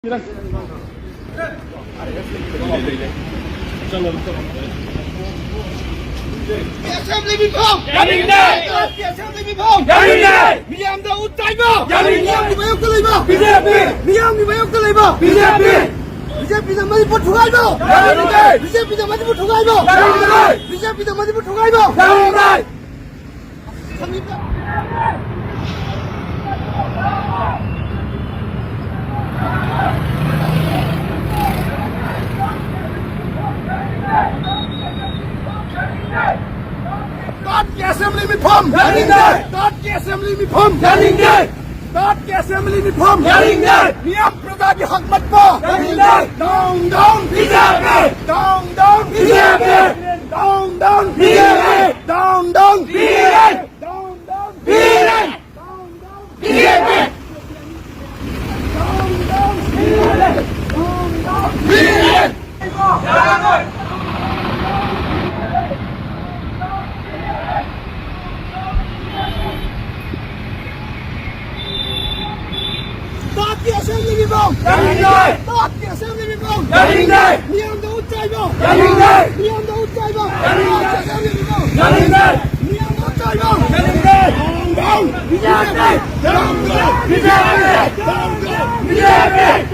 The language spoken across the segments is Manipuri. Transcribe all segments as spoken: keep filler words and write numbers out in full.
ꯑꯦꯁꯦꯝꯕ꯭ꯂꯤ ꯃꯤꯐꯝ! ꯌꯥꯅꯤꯡꯗꯦ! ꯇꯥꯠꯀꯤ ꯑꯦꯁꯦꯝꯕ꯭ꯂꯤ ꯃꯤꯐꯝ! ꯌꯥꯅꯤꯡꯗꯦ! ꯃꯤꯌꯥꯝꯗ ꯎꯠ ꯆꯥꯏꯕ! ꯌꯥꯅꯤꯡꯗꯦ! ꯃꯤꯌꯥꯝꯒꯤ ꯃꯥꯌꯣꯛꯇ ꯂꯩꯕ! B J P! ꯃꯤꯌꯥꯝꯒꯤ ꯃꯥꯌꯣꯛꯇ ꯂꯩꯕ! B J P! B J ꯄꯤꯅ ꯃꯅꯤꯄꯨꯔ ꯊꯨꯒꯥꯏꯕ! ꯌꯥꯅꯤꯡꯗꯦ! ꯕꯤ ꯖꯦ ꯄꯤꯅ ꯃꯅꯤꯄꯨꯔ ꯊꯨꯒꯥꯏꯕ! ꯌꯥꯅꯤꯡꯗꯦ! ꯕꯤ ꯖꯦ ꯄꯤꯅ ꯃꯅꯤꯄꯨꯔ ꯊꯨꯒꯥꯏꯕ! ꯌꯥꯅꯤꯡꯗꯦ! ꯇꯥꯠꯀꯤ ꯑꯦꯁꯦꯝꯕ꯭ꯂꯤ ꯃꯤꯐꯝ! ꯌꯥꯅꯤꯡꯗꯦ! ꯇꯥꯠꯀꯤ ꯑꯦꯁꯦꯝꯕ꯭ꯂꯤ ꯃꯤꯐꯝ! ꯌꯥꯅꯤꯡꯗꯦ! ꯇꯥꯠꯀꯤ ꯑꯦꯁꯦꯝꯕ꯭ꯂꯤ ꯃꯤꯐꯝ! ꯌꯥꯅꯤꯡꯗꯦ! ꯃꯤꯌꯥꯝ ꯄ꯭ꯔꯖꯥꯒꯤ ꯍꯛ ꯃꯠꯄ! ꯌꯥꯅꯤꯡꯗꯦ! Down, down, B J P! Down, down, B J P! Down, down, B J P! Down, down, B J P! Down, down, B J P! Down, down, B J ꯄꯤ! ꯇꯥꯠꯀꯤ ꯑꯦꯁꯦꯝꯕ꯭ꯂꯤ ꯃꯤꯐꯝ! ꯌꯥꯅꯤꯡꯗꯦ! ꯇꯥꯠꯀꯤ ꯑꯦꯁꯦꯝꯕ꯭ꯂꯤ ꯃꯤꯐꯝ! ꯌꯥꯅꯤꯡꯗꯦ! ꯃꯤꯌꯥꯝꯗ ꯎꯠ ꯆꯥꯏꯕ! ꯌꯥꯅꯤꯡꯗꯦ! ꯃꯤꯌꯥꯝꯗ ꯎꯠ ꯆꯥꯏꯕ! ꯌꯥꯅꯤꯡꯗꯦ! ꯇꯥꯠꯀꯤ ꯑꯦꯁꯦꯝꯕ꯭ꯂꯤ ꯃꯤꯐꯝ! ꯌꯥꯅꯤꯡꯗꯦ! ꯃꯤꯌꯥꯝꯗ ꯎꯠ ꯆꯥꯏꯕ! ꯌꯥꯅꯤꯡꯗꯦ! Down, down! B J P! Down, down! B J P!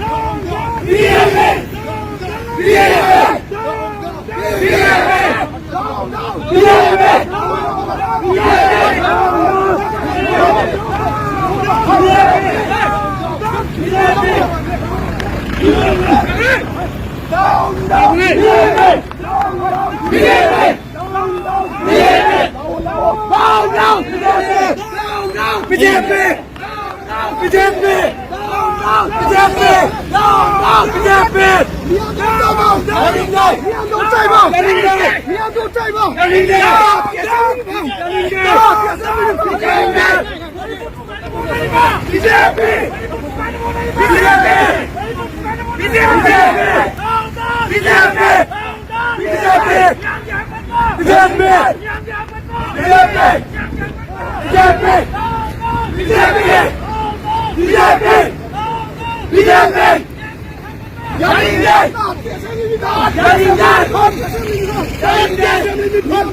Down, down! B J P! Down, down! B J P! Down, down! B J P! B J P! B J P! B J P! ꯌꯥꯅꯤꯡꯗꯦ! ꯌꯥꯅꯤꯡꯗꯦ! ꯌꯥꯅꯤꯡꯗꯦ! B J P! B J P! B J P! B J P! B J P! B J P! B J P! B J P! B J P! ꯌꯥꯅꯤꯡꯗꯦ! ꯇꯥꯠꯀꯤ ꯑꯦꯁꯦꯝꯕ꯭ꯂꯤ ꯃꯤꯐꯝ! ꯌꯥꯅꯤꯡꯗꯦ! ꯇꯥꯠꯀꯤ ꯑꯦꯁꯦꯝꯕ꯭ꯂꯤ ꯃꯤꯐꯝ!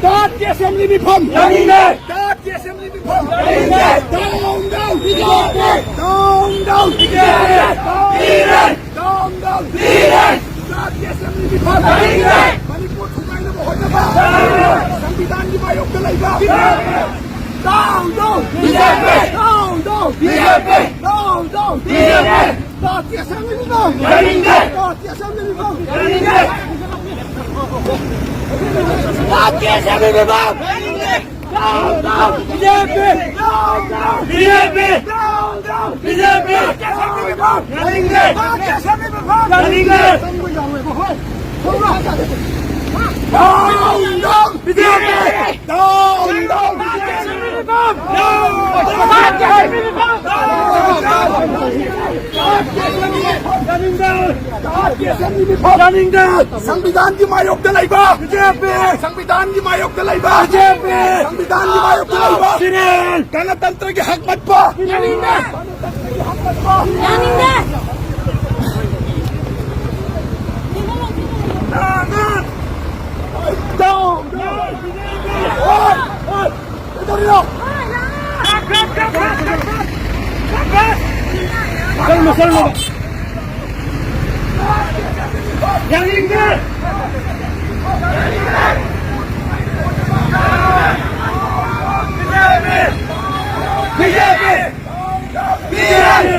ꯇꯥꯠꯀꯤ ꯑꯦꯁꯦꯝꯕ꯭ꯂꯤ ꯃꯤꯐꯝ! ꯌꯥꯅꯤꯡꯗꯦ! ꯇꯥꯠꯀꯤ ꯑꯦꯁꯦꯝꯕ꯭ꯂꯤ ꯃꯤꯐꯝ! ꯌꯥꯅꯤꯡꯗꯦ! Down, down! B J P! Down, down! B J P! Down, down! ꯗꯤꯂꯦ! Down, down! ꯗꯤꯂꯦ! ꯇꯥꯠꯀꯤ ꯑꯦꯁꯦꯝꯕ꯭ꯂꯤ ꯃꯤꯐꯝ! ꯗꯤꯂꯦ! ꯃꯅꯤꯄꯨꯔ ꯊꯨꯒꯥꯏꯅꯕ ꯍꯣꯠꯅꯕ! ꯗꯤꯂꯦ! ꯁꯪꯕꯤꯙꯥꯟꯒꯤ ꯃꯥꯌꯣꯛꯇ ꯂꯩꯕ! ꯗꯤꯂꯦ! Down, down! B J P! Down, down! B J P! Down, down! ꯗꯤꯂꯦ! ꯇꯥꯠꯀꯤ ꯑꯦꯁꯦꯝꯕ꯭ꯂꯤ ꯃꯤꯐꯝ! ꯌꯥꯅꯤꯡꯗꯦ! ꯇꯥꯠꯀꯤ ꯑꯦꯁꯦꯝꯕ꯭ꯂꯤ ꯃꯤꯐꯝ! ꯌꯥꯅꯤꯡꯗꯦ! ꯇꯥꯠꯀꯤ ꯑꯦꯁꯦꯝꯕ꯭ꯂꯤ ꯃꯤꯐꯝ! ꯌꯥꯅꯤꯡꯗꯦ! Down, down! B J P! Down, down! B J P! Down, down! B J P! ꯌꯥꯅꯤꯡꯗꯦ! ꯌꯥꯅꯤꯡꯗꯦ! Down, down! B J P! Down, down! ꯌꯥꯅꯤꯡꯗꯦ! ꯁꯪꯕꯤꯙꯥꯟꯒꯤ ꯃꯥꯌꯣꯛꯇ ꯂꯩꯕ ꯕꯤ ꯖꯦ ꯄꯤ! ꯁꯪꯕꯤꯙꯥꯟꯒꯤ ꯃꯥꯌꯣꯛꯇ ꯂꯩꯕ ꯕꯤ ꯖꯦ ꯄꯤ! ꯁꯪꯕꯤꯙꯥꯟꯒꯤ ꯃꯥꯌꯣꯛꯇ ꯂꯩꯕ ꯁꯤꯔꯦꯟ! ꯒꯅꯇꯟꯇ꯭ꯔꯒꯤ ꯍꯛ ꯃꯠꯄ! ꯌꯥꯅꯤꯡꯗꯦ! ꯌꯥꯅꯤꯡꯗꯦ! ꯀꯩꯗꯧꯔꯤꯅꯣ? ꯆꯠꯂꯨ, ꯆꯠꯂꯨ꯫ ꯌꯥꯅꯤꯡꯗꯦ! B J P! B J P!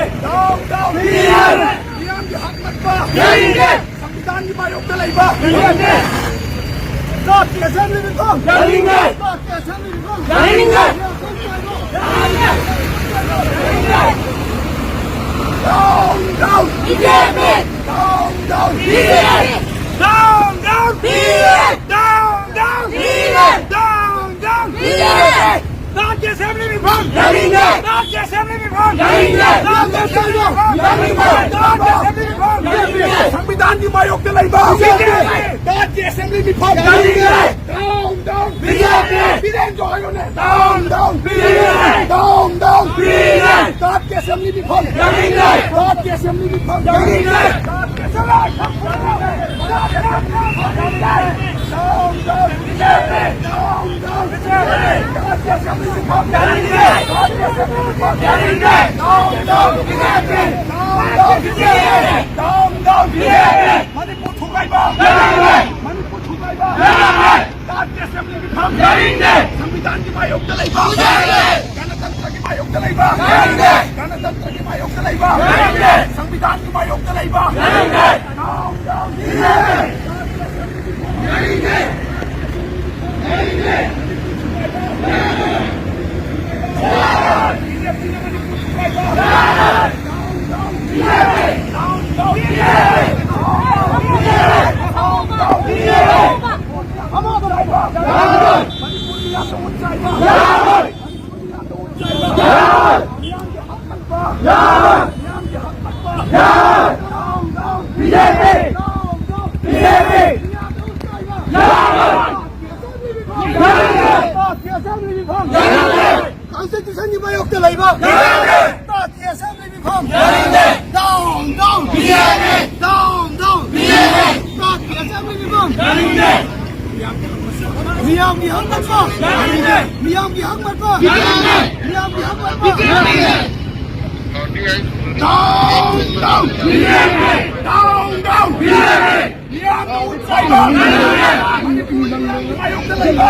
ꯃꯤꯌꯥꯝꯒꯤ ꯍꯛ ꯅꯠꯇ꯭ꯔꯥ? ꯌꯥꯅꯤꯡꯗꯦ! ꯁꯪꯕꯤꯙꯥꯟꯒꯤ ꯃꯥꯌꯣꯛꯇ ꯂꯩꯕ! ꯌꯥꯅꯤꯡꯗꯦ! ꯇꯥꯠꯀꯤ ꯑꯦꯁꯦꯝꯕ꯭ꯂꯤ ꯃꯤꯐꯝ! ꯌꯥꯅꯤꯡꯗꯦ! ꯇꯥꯠꯀꯤ ꯑꯦꯁꯦꯝꯕ꯭ꯂꯤ ꯃꯤꯐꯝ! ꯌꯥꯅꯤꯡꯗꯦ! Down, down! B J P! Down, down! B J P! Down, down! B J P! Down, down! B J P! Down, down! B J ꯄꯤ! ꯇꯥꯠꯀꯤ ꯑꯦꯁꯦꯝꯕ꯭ꯂꯤ ꯃꯤꯐꯝ! ꯌꯥꯅꯤꯡꯗꯦ! ꯇꯥꯠꯀꯤ ꯑꯦꯁꯦꯝꯕ꯭ꯂꯤ ꯃꯤꯐꯝ! ꯌꯥꯅꯤꯡꯗꯦ! ꯇꯥꯠꯀꯤ ꯑꯦꯁꯦꯝꯕ꯭ꯂꯤ ꯃꯤꯐꯝ! ꯌꯥꯅꯤꯡꯗꯦ! ꯇꯥꯠꯀꯤ ꯑꯦꯁꯦꯝꯕ꯭ꯂꯤ ꯃꯤꯐꯝ! ꯌꯥꯅꯤꯡꯗꯦ! ꯁꯪꯕꯤꯙꯥꯟꯒꯤ ꯃꯥꯌꯣꯛꯇ ꯂꯩꯕ! ꯕꯤ ꯖꯦ ꯄꯤ! ꯇꯥꯠꯀꯤ ꯑꯦꯁꯦꯝꯕ꯭ꯂꯤ ꯃꯤꯐꯝ! ꯌꯥꯅꯤꯡꯗꯦ! Down, down, B J P! Biren ꯖꯣꯏ ꯍꯥꯏꯌꯨꯅꯦ! Down, down, Biren! Down, down, Biren! ꯇꯥꯠꯀꯤ ꯑꯦꯁꯦꯝꯕ꯭ꯂꯤ ꯃꯤꯐꯝ! ꯌꯥꯅꯤꯡꯗꯦ! ꯇꯥꯠꯀꯤ ꯑꯦꯁꯦꯝꯕ꯭ꯂꯤ ꯃꯤꯐꯝ! ꯌꯥꯅꯤꯡꯗꯦ! ꯇꯥꯠꯀꯤ ꯑꯦꯁꯦꯝꯕ꯭ꯂꯤ ꯃꯤꯐꯝ! ꯌꯥꯅꯤꯡꯗꯦ! Down, down, B J P! Down, down, B J ꯄꯤ! ꯇꯥꯠꯀꯤ ꯑꯦꯁꯦꯝꯕ꯭ꯂꯤ ꯃꯤꯐꯝ! ꯌꯥꯅꯤꯡꯗꯦ! ꯇꯥꯠꯀꯤ ꯑꯦꯁꯦꯝꯕ꯭ꯂꯤ ꯃꯤꯐꯝ! ꯌꯥꯅꯤꯡꯗꯦ! Down, down, B J P! Down, down, B J P! Down, down, B J ꯄꯤ! ꯃꯅꯤꯄꯨꯔ ꯊꯨꯒꯥꯏꯕ! ꯌꯥꯅꯤꯡꯗꯦ! ꯃꯅꯤꯄꯨꯔ ꯊꯨꯒꯥꯏꯕ! ꯌꯥꯅꯤꯡꯗꯦ! ꯇꯥꯠꯀꯤ ꯑꯦꯁꯦꯝꯕ꯭ꯂꯤ ꯃꯤꯐꯝ! ꯌꯥꯅꯤꯡꯗꯦ! ꯁꯪꯕꯤꯙꯥꯟꯒꯤ ꯃꯥꯌꯣꯛꯇ ꯂꯩꯕ! ꯌꯥꯅꯤꯡꯗꯦ! ꯒꯅꯇꯟꯇ꯭ꯔꯒꯤ ꯃꯥꯌꯣꯛꯇ ꯂꯩꯕ! ꯌꯥꯅꯤꯡꯗꯦ! ꯒꯅꯇꯟꯇ꯭ꯔꯒꯤ ꯃꯥꯌꯣꯛꯇ ꯂꯩꯕ! ꯌꯥꯅꯤꯡꯗꯦ! ꯁꯪꯕꯤꯙꯥꯟꯒꯤ ꯃꯥꯌꯣꯛꯇ ꯂꯩꯕ! ꯌꯥꯅꯤꯡꯗꯦ! Down, down, ꯌꯥꯅꯤꯡꯗꯦ! ꯌꯥꯅꯤꯡꯗꯦ! Constitutionꯒꯤ ꯃꯥꯌꯣꯛꯇ ꯂꯩꯕ ꯇꯥꯠꯀꯤ ꯑꯦꯁꯦꯝꯕ꯭ꯂꯤ ꯃꯤꯐꯝ! Down, down! Down, down! ꯇꯥꯠꯀꯤ ꯑꯦꯁꯦꯝꯕ꯭ꯂꯤ ꯃꯤꯐꯝ! ꯃꯤꯌꯥꯝꯒꯤ ꯍꯛ ꯃꯠꯄ! ꯃꯤꯌꯥꯝꯒꯤ ꯍꯛ ꯃꯠꯄ! ꯃꯤꯌꯥꯝꯒꯤ ꯍꯛ ꯃꯠꯄ! Down, down! Down, down! ꯃꯤꯌꯥꯝꯅ ꯎꯠꯆꯥꯏꯕ! ꯃꯅꯤꯄꯨꯔꯒꯤ ꯃꯥꯌꯣꯛꯇ ꯂꯩꯕ!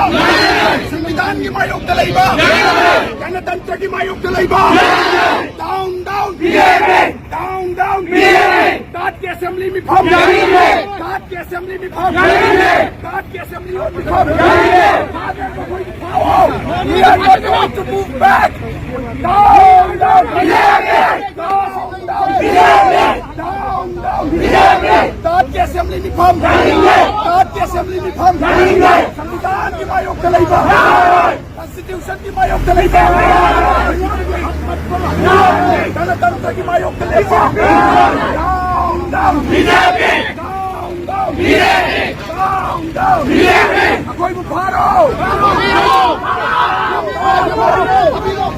ꯁꯪꯕꯤꯙꯥꯟꯒꯤ ꯃꯥꯌꯣꯛꯇ ꯂꯩꯕ! ꯒꯅꯇꯟꯇ꯭ꯔꯒꯤ ꯃꯥꯌꯣꯛꯇ ꯂꯩꯕ! Down, down! Down, down! ꯇꯥꯠꯀꯤ ꯑꯦꯁꯦꯝꯕ꯭ꯂꯤ ꯃꯤꯐꯝ! ꯇꯥꯠꯀꯤ ꯑꯦꯁꯦꯝꯕ꯭ꯂꯤ ꯃꯤꯐꯝ! ꯇꯥꯠꯀꯤ ꯑꯦꯁꯦꯝꯕ꯭ꯂꯤ ꯃꯤꯐꯝ! We are not going to move back! Down, down! Down, down! Down, down! ꯇꯥꯠꯀꯤ ꯑꯦꯁꯦꯝꯕ꯭ꯂꯤ ꯃꯤꯐꯝ! ꯇꯥꯠꯀꯤ ꯑꯦꯁꯦꯝꯕ꯭ꯂꯤ ꯃꯤꯐꯝ! ꯁꯪꯕꯤꯙꯥꯟꯒꯤ ꯃꯥꯌꯣꯛꯇ ꯂꯩꯕ! Constitutionꯒꯤ ꯃꯥꯌꯣꯛꯇ ꯂꯩꯕ! ꯒꯅꯇꯟꯇ꯭ꯔꯒꯤ ꯃꯥꯌꯣꯛꯇ ꯂꯩꯕ! Down, down! Down, down! ꯑꯩꯈꯣꯏꯕꯨ ꯐꯥꯔꯣ!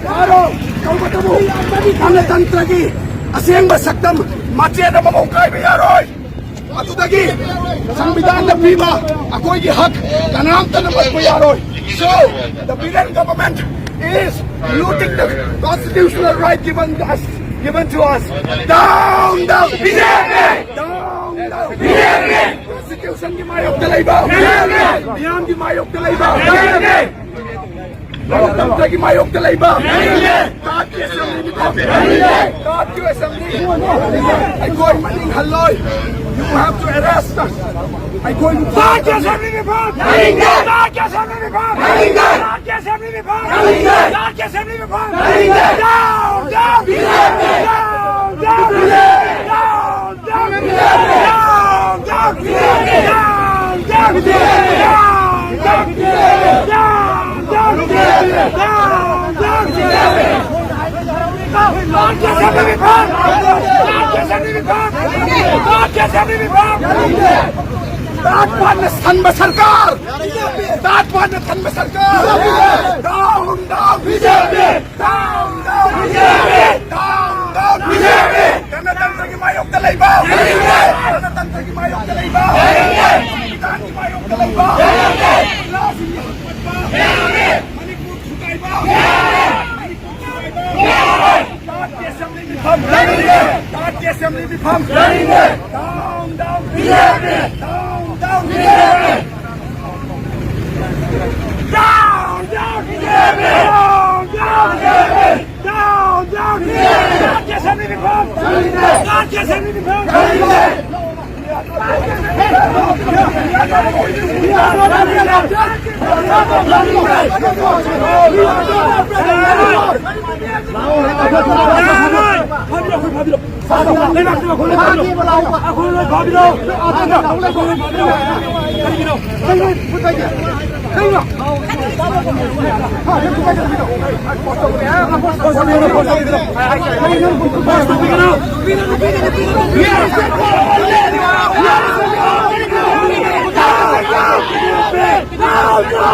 ꯐꯥꯔꯣ! ꯇꯧꯕꯇꯕꯨ ꯒꯅꯇꯟꯇ꯭ꯔꯒꯤ ꯑꯁꯦꯡꯕ ꯁꯛꯇꯝ ꯃꯆꯦꯠ ꯑꯃꯐꯥꯎ ꯀꯥꯏꯕ ꯌꯥꯔꯣꯏ꯫ ꯑꯗꯨꯗꯒꯤ ꯁꯪꯕꯤꯙꯥꯟꯅ ꯄꯤꯕ ꯑꯩꯈꯣꯏꯒꯤ ꯍꯛ ꯀꯅꯥꯝꯇꯅ ꯃꯠꯄ ꯌꯥꯔꯣꯏ꯫ So, the Biren government is looting the constitutional right given us, given to us. Down, down, B J P! Down, down, B J P! Constitutionꯒꯤ ꯃꯥꯌꯣꯛꯇ ꯂꯩꯕ, ꯃꯤꯌꯥꯝꯒꯤ ꯃꯥꯌꯣꯛꯇ ꯂꯩꯕ, ꯒꯅꯇꯟꯇ꯭ꯔꯒꯤ ꯃꯥꯌꯣꯛꯇ ꯂꯩꯕ꯫ ꯇꯥꯠꯀꯤ ꯑꯦꯁꯦꯝꯕ꯭ꯂꯤ ꯃꯤꯐꯝ! ꯇꯥꯠꯀꯤ ꯑꯦꯁꯦꯝꯕ꯭ꯂꯤ! ꯑꯩꯈꯣꯏ ꯃꯅꯤꯡ ꯍꯜꯂꯣꯏ! You have to arrest us! ꯑꯩꯈꯣꯏꯕꯨ ꯇꯥꯠꯀꯤ ꯑꯦꯁꯦꯝꯕ꯭ꯂꯤ ꯃꯤꯐꯝ! ꯇꯥꯠꯀꯤ ꯑꯦꯁꯦꯝꯕ꯭ꯂꯤ ꯃꯤꯐꯝ! ꯇꯥꯠꯀꯤ ꯑꯦꯁꯦꯝꯕ꯭ꯂꯤ ꯃꯤꯐꯝ! ꯇꯥꯠꯀꯤ ꯑꯦꯁꯦꯝꯕ꯭ꯂꯤ ꯃꯤꯐꯝ! Down, down! Down, down! Down, down! ꯇꯥꯠ ꯄꯥꯠꯅ ꯊꯟꯕ ꯁꯔꯀꯥꯔ! ꯇꯥꯠ ꯄꯥꯠꯅ ꯊꯟꯕ ꯁꯔꯀꯥꯔ! Down, down, B J P! Down, down, B J P! Down, down, B J P! ꯒꯅꯇꯟꯇ꯭ꯔꯒꯤ ꯃꯥꯌꯣꯛꯇ ꯂꯩꯕ! ꯒꯅꯇꯟꯇ꯭ꯔꯒꯤ ꯃꯥꯌꯣꯛꯇ ꯂꯩꯕ! ꯁꯪꯕꯤꯙꯥꯟꯒꯤ ꯃꯥꯌꯣꯛꯇ ꯂꯩꯕ! ꯃꯅꯤꯄꯨꯔ ꯊꯨꯒꯥꯏꯕ! ꯃꯅꯤꯄꯨꯔ ꯊꯨꯒꯥꯏꯕ! ꯇꯥꯠꯀꯤ ꯑꯦꯁꯦꯝꯕ꯭ꯂꯤ ꯃꯤꯐꯝ! ꯇꯥꯠꯀꯤ ꯑꯦꯁꯦꯝꯕ꯭ꯂꯤ ꯃꯤꯐꯝ! Down, down, B J P! Down, down, B J P! Down, down, B J P! Down, down, B J P! Down, down, B J P! ꯇꯥꯠꯀꯤ ꯑꯦꯁꯦꯝꯕ꯭ꯂꯤ ꯃꯤꯐꯝ! ꯇꯥꯠꯀꯤ ꯑꯦꯁꯦꯝꯕ꯭ꯂꯤ ꯃꯤꯐꯝ!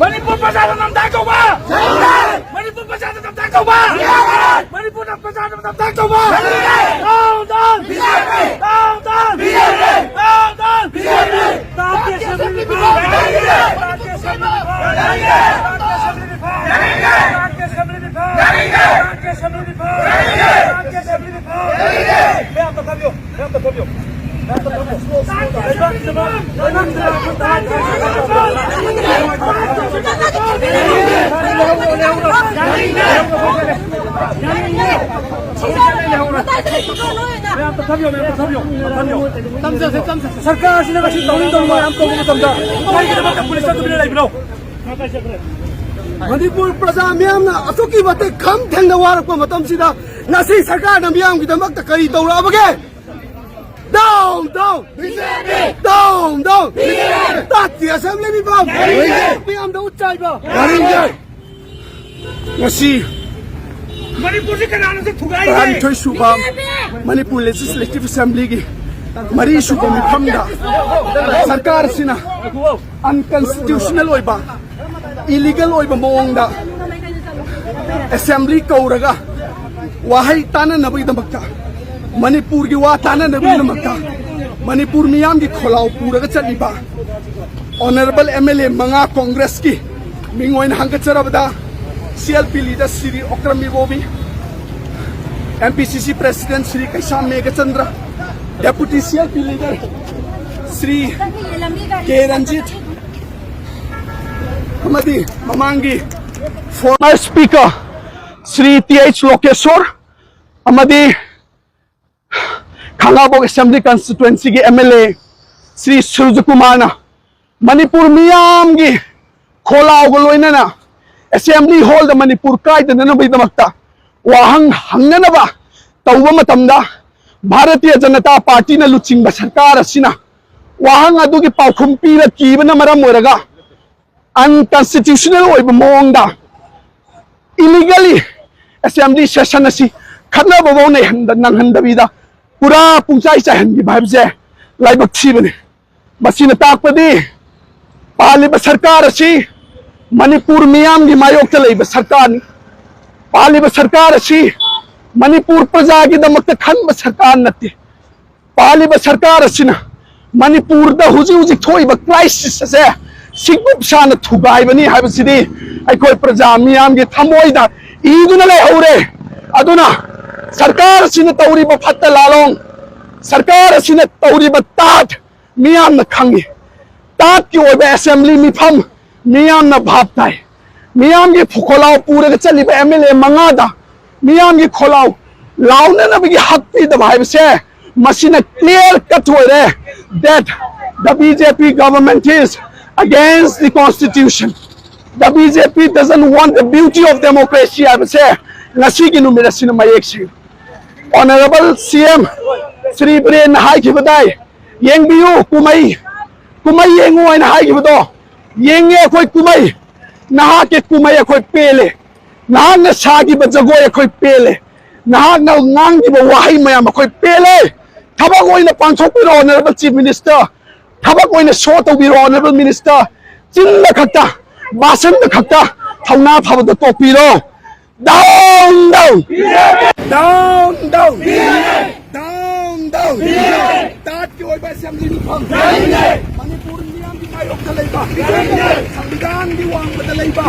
ꯃꯅꯤꯄꯨꯔ ꯄ꯭ꯔꯖꯥꯗ ꯅꯝꯊꯥꯛ ꯇꯧꯕ! ꯃꯅꯤꯄꯨꯔ ꯄ꯭ꯔꯖꯥꯗ ꯅꯝꯊꯥꯛ ꯇꯧꯕ! ꯃꯅꯤꯄꯨꯔꯗ ꯄ꯭ꯔꯖꯥꯗ ꯅꯝꯊꯥꯛ ꯇꯧꯕ! Down, down! B J P! Down, down! B J P! Down, down! B J P! ꯇꯥꯛꯀꯦ ꯑꯁꯦꯝꯕ꯭ꯂꯤ ꯔꯤꯐꯣꯔꯝ! ꯇꯥꯛꯀꯦ ꯑꯁꯦꯝꯕ꯭ꯂꯤ ꯔꯤꯐꯣꯔꯝ! ꯇꯥꯛꯀꯦ ꯑꯁꯦꯝꯕ꯭ꯂꯤ ꯔꯤꯐꯣꯔꯝ! ꯇꯥꯛꯀꯦ ꯑꯁꯦꯝꯕ꯭ꯂꯤ ꯔꯤꯐꯣꯔꯝ! ꯇꯥꯛꯀꯦ ꯑꯁꯦꯝꯕ꯭ꯂꯤ ꯔꯤꯐꯣꯔꯝ! ꯇꯥꯛꯀꯦ ꯑꯁꯦꯝꯕ꯭ꯂꯤ ꯔꯤꯐꯣꯔꯝ! ꯃꯌꯥꯝ ꯇꯞꯊꯥꯕꯤꯌꯨ! ꯃꯌꯥꯝ ꯇꯞꯊꯥꯕꯤꯌꯨ! ꯁꯔꯀꯥꯔꯁꯤꯅ ꯉꯁꯤ ꯇꯧꯅꯤꯡ ꯇꯧꯅꯤꯡꯕ ꯌꯥꯝ ꯇꯧꯕ ꯃꯇꯝꯗ ꯀꯔꯤꯒꯤꯗꯃꯛꯇ ꯄꯨꯂꯤꯁꯇ ꯇꯨꯃꯤꯟꯅ ꯂꯩꯕꯅꯣ? ꯃꯅꯤꯄꯨꯔ ꯄ꯭ꯔꯖꯥ ꯃꯤꯌꯥꯝꯅ ꯑꯁꯨꯛꯀꯤ ꯃꯇꯤꯛ ꯈꯝ ꯊꯦꯡꯅ ꯋꯥꯔꯛꯄ ꯃꯇꯝꯁꯤꯗ ꯉꯁꯤ ꯁꯔꯀꯥꯔꯅ ꯃꯤꯌꯥꯝꯒꯤꯗꯃꯛꯇ ꯀꯔꯤ ꯇꯧꯔꯛꯑꯕꯒꯦ? Down, down! B J P! Down, down! B J ꯄꯤ! ꯇꯥꯠꯀꯤ ꯑꯦꯁꯦꯝꯕ꯭ꯂꯤ ꯃꯤꯐꯝ! ꯌꯥꯅꯤꯡꯗꯦ! ꯃꯤꯌꯥꯝꯗ ꯎꯠ ꯆꯥꯏꯕ! ꯌꯥꯅꯤꯡꯗꯦ! ꯉꯁꯤ ꯃꯅꯤꯄꯨꯔꯁꯤ ꯀꯅꯥꯅꯁꯨ ꯊꯨꯒꯥꯏꯗꯦ! ꯇꯔꯥꯅꯤꯊꯣꯏ ꯁꯨꯕ ꯃꯅꯤꯄꯨꯔ ꯂꯦꯖꯤꯁꯂꯦꯇꯤꯚ ꯑꯦꯁꯦꯝꯕ꯭ꯂꯤꯒꯤ ꯃꯔꯤ ꯁꯨꯕ ꯃꯤꯐꯝꯗ ꯁꯔꯀꯥꯔ ꯑꯁꯤꯅ ꯑꯟꯀꯟꯁꯇꯤꯇ꯭ꯌꯨꯁꯅꯦꯜ ꯑꯣꯏꯕ, ꯏꯂꯤꯒꯦꯜ ꯑꯣꯏꯕ ꯃꯑꯣꯡꯗ ꯑꯦꯁꯦꯝꯕ꯭ꯂꯤ ꯀꯧꯔꯒ ꯋꯥꯍꯩ ꯇꯥꯅꯅꯕꯒꯤꯗꯃꯛꯇ, ꯃꯅꯤꯄꯨꯔꯒꯤ ꯋꯥ ꯇꯥꯅꯅꯕꯒꯤꯗꯃꯛꯇ ꯃꯅꯤꯄꯨꯔ ꯃꯤꯌꯥꯝꯒꯤ ꯈꯣꯜꯂꯥꯎ ꯄꯨꯔꯒ ꯆꯠꯂꯤꯕ ꯑꯣꯅꯔꯦꯕꯜ ꯑꯦꯝ ꯑꯦꯜ ꯑꯦ ꯃꯉꯥ, ꯀꯣꯡꯒ꯭ꯔꯦꯁꯀꯤ ꯃꯤꯡ ꯑꯣꯏꯅ ꯍꯪꯒꯠꯆꯔꯕꯗ, C L P leader Shri Okram Ibobi, M P C C president Shri Kaisham Meghachandra, deputy C L P leader Shri K Ranjit, ꯑꯃꯗꯤ ꯃꯃꯥꯡꯒꯤ former speaker Shri T H Lokeshor ꯑꯃꯗꯤ ꯈꯥꯡꯉꯕꯣꯛ ꯑꯦꯁꯦꯝꯕ꯭ꯂꯤ ꯀꯟꯁꯇꯤꯇ꯭ꯋꯦꯟꯁꯤꯒꯤ ꯑꯦꯝ ꯑꯦꯜ ꯑꯦ ꯁ꯭ꯔꯤ ꯁꯨꯔꯖꯀꯨꯃꯥꯔꯅ ꯃꯅꯤꯄꯨꯔ ꯃꯤꯌꯥꯝꯒꯤ ꯈꯣꯜꯂꯥꯎꯒ ꯂꯣꯏꯅꯅ ꯑꯦꯁꯦꯝꯕ꯭ꯂꯤ ꯍꯣꯜꯗ ꯃꯅꯤꯄꯨꯔ ꯀꯥꯏꯗꯅꯅꯕꯒꯤꯗꯃꯛꯇ ꯋꯥꯍꯪ ꯍꯪꯅꯅꯕ ꯇꯧꯕ ꯃꯇꯝꯗ, ꯚꯥꯔꯇꯤꯌ ꯖꯅꯇꯥ ꯄꯥꯔꯇꯤꯅ ꯂꯨꯆꯤꯡꯕ ꯁꯔꯀꯥꯔ ꯑꯁꯤꯅ ꯋꯥꯍꯪ ꯑꯗꯨꯒꯤ ꯄꯥꯎꯈꯨꯝ ꯄꯤꯔꯛꯈꯤꯕꯅ ꯃꯔꯝ ꯑꯣꯏꯔꯒ ꯑꯟꯀꯟꯁꯇꯤꯇ꯭ꯌꯨꯁꯅꯦꯜ ꯑꯣꯏꯕ ꯃꯑꯣꯡꯗ ꯏꯂꯤꯒꯦꯂꯤ ꯑꯦꯁꯦꯝꯕ꯭ꯂꯤ ꯁꯦꯁꯟ ꯑꯁꯤ ꯈꯠꯅꯕꯐꯧ ꯅꯩꯍꯟꯗ-, ꯅꯪꯍꯟꯗꯕꯤꯗ ꯄꯨꯔꯥ ꯄꯨꯡꯆꯥꯏ ꯆꯥꯏꯍꯟꯈꯤꯕ ꯍꯥꯏꯕꯁꯦ ꯂꯥꯏꯕꯛ ꯊꯤꯕꯅꯤ꯫ ꯃꯁꯤꯅ ꯇꯥꯛꯄꯗꯤ ꯄꯥꯜꯂꯤꯕ ꯁꯔꯀꯥꯔ ꯑꯁꯤ ꯃꯅꯤꯄꯨꯔ ꯃꯤꯌꯥꯝꯒꯤ ꯃꯥꯌꯣꯛꯇ ꯂꯩꯕ ꯁꯔꯀꯥꯔꯅꯤ꯫ ꯄꯥꯜꯂꯤꯕ ꯁꯔꯀꯥꯔ ꯑꯁꯤ ꯃꯅꯤꯄꯨꯔ ꯄ꯭ꯔꯖꯥꯒꯤꯗꯃꯛꯇ ꯈꯟꯕ ꯁꯔꯀꯥꯔ ꯅꯠꯇꯦ꯫ ꯄꯥꯜꯂꯤꯕ ꯁꯔꯀꯥꯔ ꯑꯁꯤꯅ ꯃꯅꯤꯄꯨꯔꯗ ꯍꯧꯖꯤꯛ ꯍꯧꯖꯤꯛ ꯊꯣꯛꯏꯕ ꯀ꯭ꯔꯥꯏꯁꯤꯁ ꯑꯁꯦ ꯁꯤꯡꯀꯨꯞ ꯁꯥꯅ ꯊꯨꯒꯥꯏꯕꯅꯤ ꯍꯥꯏꯕꯁꯤꯗꯤ ꯑꯩꯈꯣꯏ ꯄ꯭ꯔꯖꯥ ꯃꯤꯌꯥꯝꯒꯤ ꯊꯃꯣꯏꯗ ꯏꯗꯨꯅ ꯂꯩꯍꯧꯔꯦ꯫ ꯑꯗꯨꯅ ꯁꯔꯀꯥꯔ ꯑꯁꯤꯅ ꯇꯧꯔꯤꯕ ꯐꯠꯇ ꯂꯥꯂꯣꯡ, ꯁꯔꯀꯥꯔ ꯑꯁꯤꯅ ꯇꯧꯔꯤꯕ ꯇꯥꯠ ꯃꯤꯌꯥꯝꯅ ꯈꯪꯉꯤ꯫ ꯇꯥꯠꯀꯤ ꯑꯣꯏꯕ ꯑꯦꯁꯦꯝꯕ꯭ꯂꯤ ꯃꯤꯐꯝ ꯃꯤꯌꯥꯝꯅ ꯚꯥꯞ ꯇꯥꯏ꯫ ꯃꯤꯌꯥꯝꯒꯤ ꯈꯣꯜꯂꯥꯎ ꯄꯨꯔꯒ ꯆꯠꯂꯤꯕ ꯑꯦꯝ ꯑꯦꯜ ꯑꯦ ꯃꯉꯥꯗ ꯃꯤꯌꯥꯝꯒꯤ ꯈꯣꯜꯂꯥꯎ ꯂꯥꯎꯅꯅꯕꯒꯤ ꯍꯛ ꯄꯤꯗꯕ ꯍꯥꯏꯕꯁꯦ, ꯃꯁꯤꯅ clear cut ꯑꯣꯏꯔꯦ that the B J P government is against the constitution. The B J P doesn't want the beauty of democracy ꯍꯥꯏꯕꯁꯦ ꯉꯁꯤꯒꯤ ꯅꯨꯃꯤꯠ ꯑꯁꯤꯅ ꯃꯌꯦꯛ ꯁꯦꯡꯏ꯫ Honourable C M ꯁ꯭ꯔꯤ ꯕꯤꯔꯦꯟꯅ ꯍꯥꯏꯈꯤꯕꯗꯥꯏ, "ꯌꯦꯡꯕꯤꯌꯨ ꯀꯨꯝꯍꯩ, ꯀꯨꯝꯍꯩ ꯌꯦꯡꯉꯨ" ꯍꯥꯏꯅ ꯍꯥꯏꯈꯤꯕꯗꯣ, ꯌꯦꯡꯉꯦ ꯑꯩꯈꯣꯏ ꯀꯨꯝꯍꯩ꯫ ꯅꯍꯥꯛꯀꯤ ꯀꯨꯝꯍꯩ ꯑꯩꯈꯣꯏ ꯄꯦꯜꯂꯦ꯫ ꯅꯍꯥꯛꯅ ꯁꯥꯈꯤꯕ ꯖꯒꯣꯏ ꯑꯩꯈꯣꯏ ꯄꯦꯜꯂꯦ꯫ ꯅꯍꯥꯛꯅ ꯉꯥꯡꯈꯤꯕ ꯋꯥꯍꯩ ꯃꯌꯥꯝ ꯑꯩꯈꯣꯏ ꯄꯦꯜꯂꯦ꯫ ꯊꯕꯛ ꯑꯣꯏꯅ ꯄꯥꯡꯊꯣꯛꯄꯤꯔꯣ, Honourable Chief Minister꯫ ꯊꯕꯛ ꯑꯣꯏꯅ show ꯇꯧꯕꯤꯔꯣ, Honourable Minister꯫ ꯆꯤꯟꯗ ꯈꯛꯇ, ꯚꯥꯁꯟꯗ ꯈꯛꯇ ꯊꯧꯅꯥ ꯐꯕꯗ ꯇꯣꯛꯄꯤꯔꯣ꯫ Down, down! Down, down! Down, down! ꯇꯥꯠꯀꯤ ꯑꯣꯏꯕ ꯑꯦꯁꯦꯝꯕ꯭ꯂꯤ ꯃꯤꯐꯝ꯫ ꯃꯅꯤꯄꯨꯔ ꯃꯤꯌꯥꯝꯒꯤ ꯃꯥꯌꯣꯛꯇ ꯂꯩꯕ, ꯁꯪꯕꯤꯙꯥꯟꯒꯤ ꯋꯥꯡꯃꯗ ꯂꯩꯕ